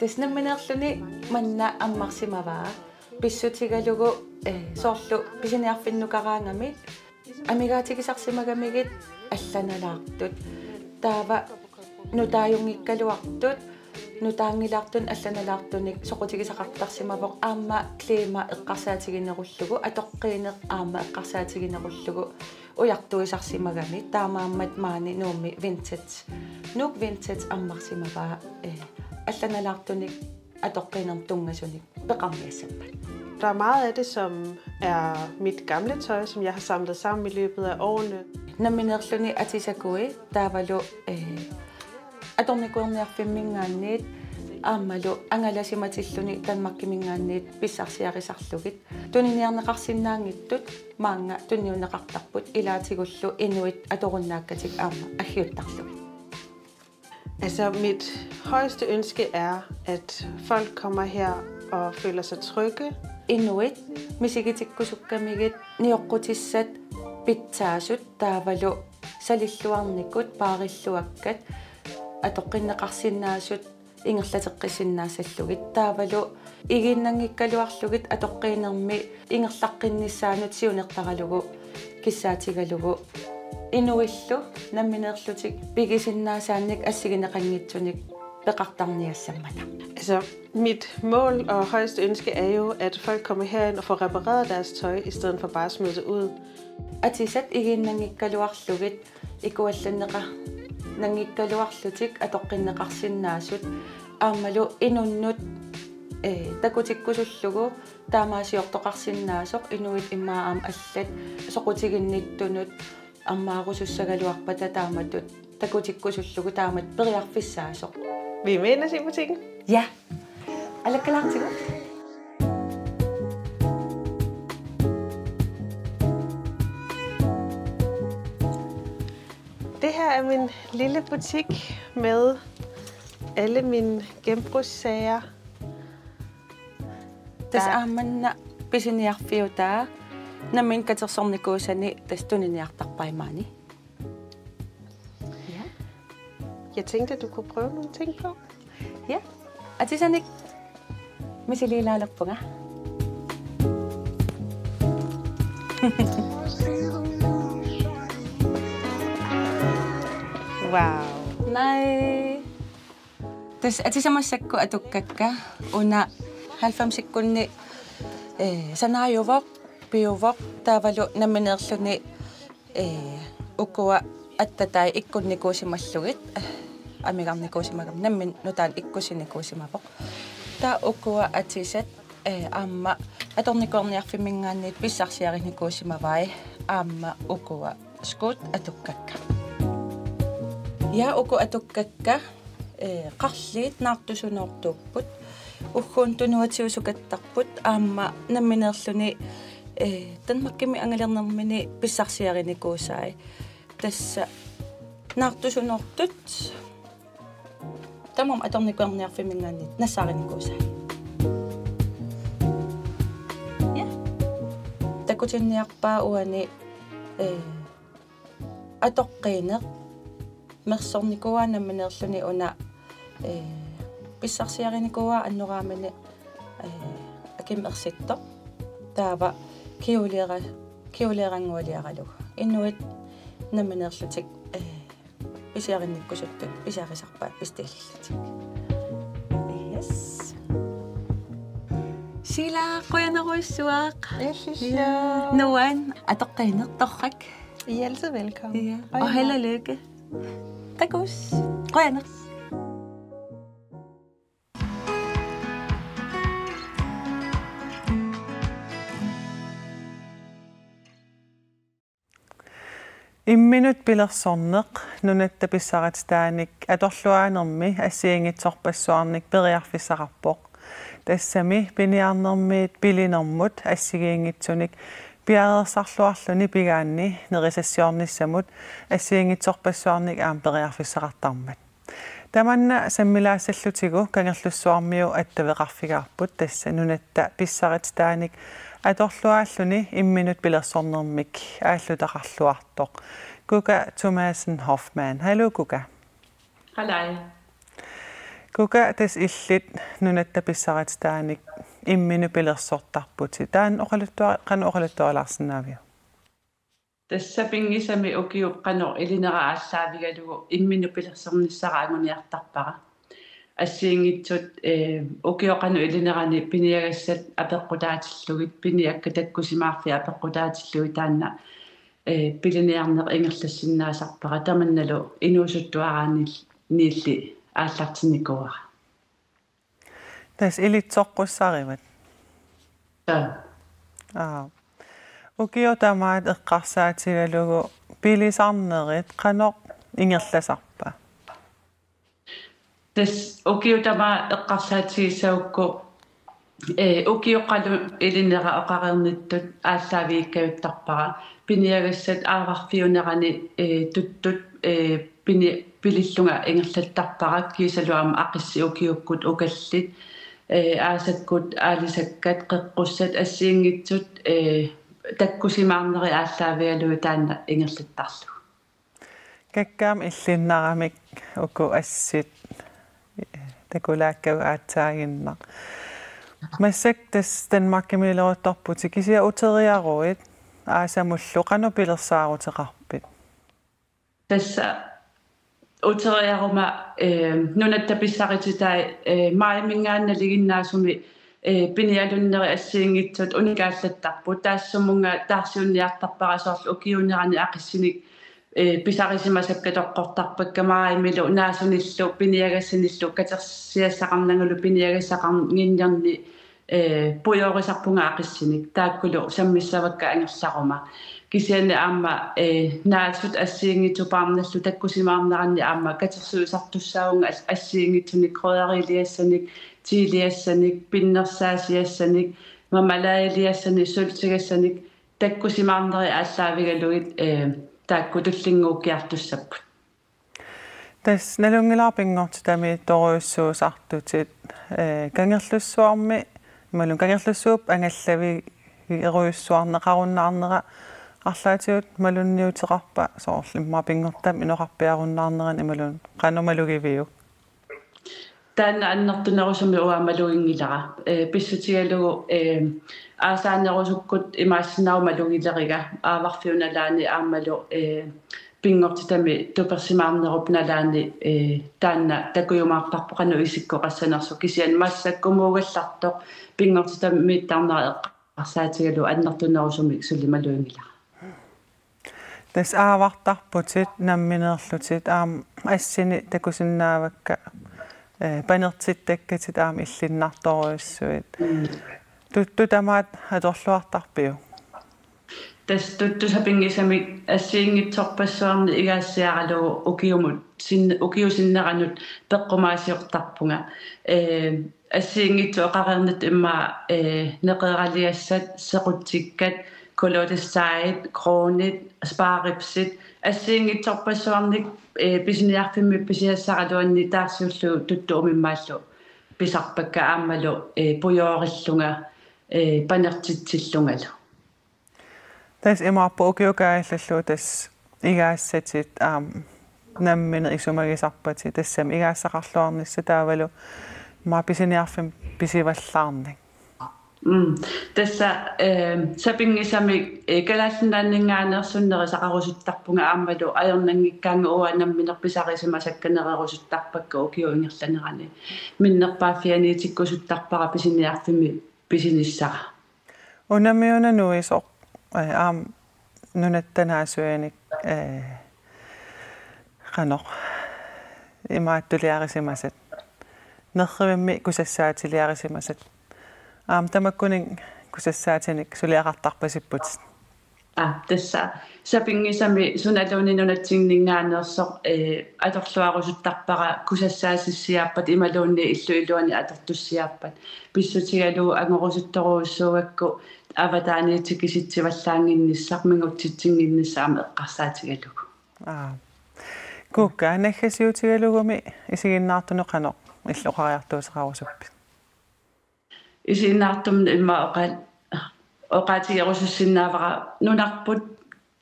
Tassa nammineerluni maanna ammarsimavaa, pissutigalugu, ee, soorlu pisiniarfinnukaraangami, amigaatigisarsimagamigit allanalaartut. Taava nutaajunngikkaluartut, nutaanngilaartunik allanalaartunik soqutigisaqartarsimavoq, aamma klima eqqarsaatiginerullugu, atoqqiineq aamma eqqarsaatiginerullugu, ujartuisarsimagami, taamaammat maani Nuummi Vintage. Nuuk Vintage ammarsimavaa, ee, allanalaartunik atoqqiinermut tunngasunik peqarniassammat. Der er meget af det, som er mit gamle tøj, som jeg har samlet sammen i løbet af årene. Nammineerluni atisakui taavalu, ee, atornikuerniarfimminngaanniit aammalu angalasimatilluni Danmarkiminngaanniit pissarsiarisarlugit. Tuniniarneqarsinnaanngitsut maanga tunniunneqartarput, ilaatigullu inuit atorunnaakkatik aamma aggiuttarlugit. Altså, mit højeste ønske er, at folk kommer her og føler sig trygge. Inuit misigitikkusukkamigit nioqqutissat pitsaasut taavalu salilluarnikut paarilluakkat atoqqinneqarsinnaasut ingerlateqqisinnaassallugit taavalu igiinnanngikkaluarlugit atoqqiinermi ingerlaqqinnissaanut siunertaralugu kissaatigalugu inuillu nammineerlutik pigisinnaasaannik assigineqanngitsunik peqartarniassammata. Altså, mit mål og højeste ønske er jo, at folk kommer herind og får repareret deres tøj, i stedet for bare at smide det ud. Atisat igiinnanngikkaluarlugit ikuallanneqanngikkaluarlutik atoqqinneqarsinnaasut aammalu inunnut, ee, takutikkusullugu taamaasiortoqarsinnaasoq, inuit immaqa aamma allat soqutiginnittunut ammaarusussagaluarpata taamatut takutikkusullugu taamatut periarfissaasoq. Vil I med ind og se butikken? Ja. Alakkalaartigu. Det her er min lille butik med alle mine genbrugssager. Tassa aamma maanna pisiniarfiutaa nammineq katersornikuusani tassa tuniniartarpai maani. Ja. Jeg tænkte, at du kunne prøve nogle ting på. Ja. Atisanik misiliilaalerpunga. Wow. Nej. Tassa atisamassakkut atukkakka una halvfemsikkunni, eh, sanaajuvoq, piuvoq, taavalu nammineerluni, eh, ukua attatai ikkunnikuusimallugit, eh, amigarnikuusimagami nammineq nutaanik ikkussinikuusimavoq. Taava ukua atisat, eh, aamma atornikuerniarfimminngaanniit pissarsiarinikuusimavai aamma ukua skuut atukkakka. Ja uku atukkakka, eh, qarliit naartusunoortuupput. Ugguuna tunuatiusukattarput aamma nammineerluni, eh, Danmarkimi angalanermini pissarsiarinikuusai. Tassa naartusunoortut tamarmik atornikuerniarfimminngaanniit nassaarinikuusai. Ja. Takutinniarpaa uani, eh, atoqqiineq mersornikuuaa nammineerluni una, eh, pissarsiarinikuuaa annoraamini, eh, akimmi ersittoq. Taava kjoleera-, kjoleeranngualiaralugu. Inuit nammineerlutik, eh, pisiarinnikkusuttut pisiarisarpaat pistillillutik. Yes. Sila, qujanarujussuaq. Illillu. Ja. Nuan, atoqqiineq torrak. I er altid velkommen. Ja. Og held og lykke. Takuss. Qujanaq. Imminut pilersorneq nunatta pissarititaanik atorluaanermi assigiinngitsorpassuarnik periarfissaqarpoq. Tassami piniarnermiit pilinermut assigiinngitsunik piareersarluarluni pigaanni nerisassiornissamut assigiinngitsorpassuarnik aamma periarfissaqartarmat. Tamanna sammilaassallutigu Kangerlussuarmiut attaveqarfigaarput, tassa nunatta pissarititaanik atorluaalluni imminut pilersornermik aallutaqarluartoq Kuka Thomassen Hoffmann. Hallo, Kuka. Hallo. Kuka, tassa illit nunatta pissarititaanik imminut pilersortarputit. Taanna oqaluttua-, qanoq oqaluttualaarsinnaaviuk? Tassa pinngisami ukiup qanoq ilinera aallaavigalugu imminut pilersornissara anguniartarpara. Assigiinngitsut, eh, ukioq qanoq ilinerani piniagassat apeqqutaatillugit, piniakkat takkusimaarfiit apeqqutaatillugit taanna, eh, piliniarneq ingerlassinnaasarpara, tamannalu inuusuttuaraanniilli aallartinnikuuara. Tassa ilitsoqqussarivat. Aa. Aa. Ukioq tamaat eqqarsaatigalugu pilisarnerit qanoq ingerlasarpa? Tassa ukiup tamaat eqqarsaatigissagukku, eh, ukioq qanoq ilinera oqareernittut aallaavigikkajuttarpara. Piniagassat aavarfiunerani, eh, tuttut, eh, pini-, pilillunga ingerlattarpara, kiisalu aamma aqissit ukiukkut ukallit, eh, aasakkut aalisakkat, qeqqussat, assigiinngitsut, eh, takkusimaarnerit aallaavigalugit taanna ingerlattarlugu. Kakkaak illinnaramik uku assit takulaakkagut aatsaaginnaq. Massakkut tassa Danmarkimiileruttorputit, kisianni uteriaruit aasamullu qanoq pilersaaruteqarpit? Tassa uteriaruma, eh, nunatta pissarititai, eh, maajiminngaanniit nalinginnaasumik, eh, pinialunneri assigiinngitsut unikaallattarput. Taassumunnga taarsiunniartarpara soorlu ukiuunerani aqissinik, eh, pisarisimasakka toqqortarpakka maajimilu naasunillu piniagassanillu katersiassaqarnagulu piniagassaqarnginnerni, eh, pujoorisarpunga aqissinik, taakkulu sammissavakka angerlaruma. Kisianni aamma, eh, naasut assigiinngitsut paarnallu takkusimaarneranni aamma katersuisartussaavunga as-, assigiinngitsunik krydderiiliassanik, tiiliassanik, pinnersaasiassanik, marmeladeiliassanik, søltigassanik, takkusimaarnerit aallaavigalugit, eh, taakku tullinnguukkiartussapput. Tassa nalunngilara pinngortitamiittorujussuusartutit, eh, Kangerlussuarmi, imaluunniit Kangerlussuup angallavigerujussuarneqarunnaarnera arlaatigut malunniuteqarpa, soorlu immaqa pinngortitami inoqarpiarunnaarnerani imaluunniit qanoq malugiviuk? Taanna annertunerusumik uanga maluginngilara. Ee, pissutigalugu, ee, aasaanerusukkut imaassinnaavoq malugileriga, aavarfiup nalaani aammalu, ee, pinngortitami tupersimaarnerup nalaani, ee, taanna takujumaarparput qanoq isikkoqassanersoq, kisianni massakkumuugallartoq pinngortitamiittarnera eqqarsaatigalugu annertunerusumik suli maluginngilara. Tassa aavartarputit nammineerlutit, aamma assini takusinnaavakka, ee, panertittakkatit aamma illinnartorujussuit. Mm. Tuttut tamaat atorluartarpiuk? Tassa tuttut sapinngisamik assigiinngitsorpassuarnik igaassiaralugu ukiumut sin-, ukiup sinneranut peqqumaasiortarpunga. Ee, assigiinngitsut oqareernittut immaqa, ee, neqeeraliassat, sequtsikkat, kolodesejit, kronit, sparripsit, assigiinngitsorpassuarnik, ee, pisiniarfimmi pisiassaraluanni taarsiullugu tuttut umimmaallu pisarpakka aammalu, ee, pujoorillunga, ee, panertitsillungalu. Tassa imaappoq ukiup kaajallallugu tassa igaassatit aamma nammineq isumagisarpatit, tassami igaassaqarluarnissaq taavalu immaqa pisiniarfimmi pisivallaarnak. Mm. Tassa, ee, sapinngisamik, ee, Kalaallit Nunaanninngaanneersunik nerisaqarusuttarpunga aammalu ajornanngikkaangat uanga nammineq pisarisimasakka nererusuttarpakka ukiup ingerlanerani. Minnerpaaffianiitikkusuttarpara pisiniarfimmi pisinissara. Unami una nuisoq, ee, aamma nunatta naasuinik, ee, qanoq imaattuliarisimasat. Nerrivimmi kusassaatiliarisimasat. Aamma tamakkuninnga kusassaatinik suliaqartarpasipputit. Aa, tassa sapinngisamik sunaluunniit nunatsinninngaanneersoq, ee, atorluarusuttarpara kusassaasissiaappat imaluunniit illup iluani atortussiaappat. Pissutigalugu angorusuttorujussuugakku avataaniit tikisitsivallaannginnissaq, mingutsitsinnginnissaq aamma eqqarsaatigalugu. Aa. Kuukka, naggasiutigalugumi isiginnaartunut qanoq illit oqariartuuteqarusuppit? Isiginnaartumik immaqa oqa-, oqaatigerusussinnaavara nunarput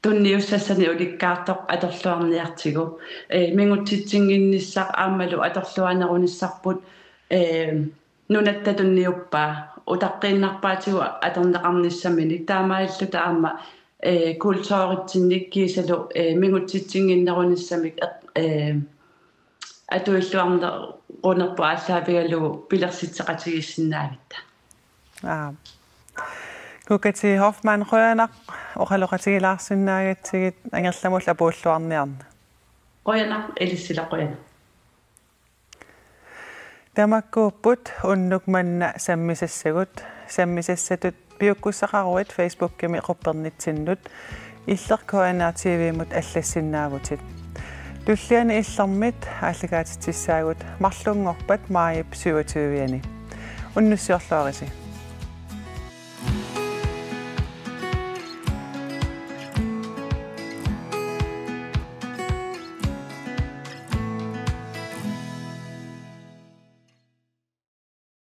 tunniussassanik ulikkaartoq atorluarniartigu. Ee, mingutsitsinnginnissaq aammalu atorluarnerunissarput, ee, nunatta tunniuppaa, utaqqiinnarpaatigut atorneqarnissaminik, taamaalilluta aamma, ee, kulturitsinnik kiisalu, ee, mingutsitsinnginnerunissamik eq-, ee, atuilluarnerunerput aallaavigalugu pilersitseqatigiissinnaagatta. Aa. Kuukka T. Hoffmann, qujanaq oqaloqatigilaarsinnaagatsigit, angerlamullu apuulluarniarna. Qujanaq, ilissilu qujanaq. Tamakkuupput unnuk manna sammisassagut. Sammisassatut piukkussaqaruit Facebookimi quppernitsinnut, Illeq K N R T V-mut allassinnaavutit. Tulliani Illermit aallakaatitsissaagut marlunngorpat maajip syvogtyve-ani. Unnussiorluarisi.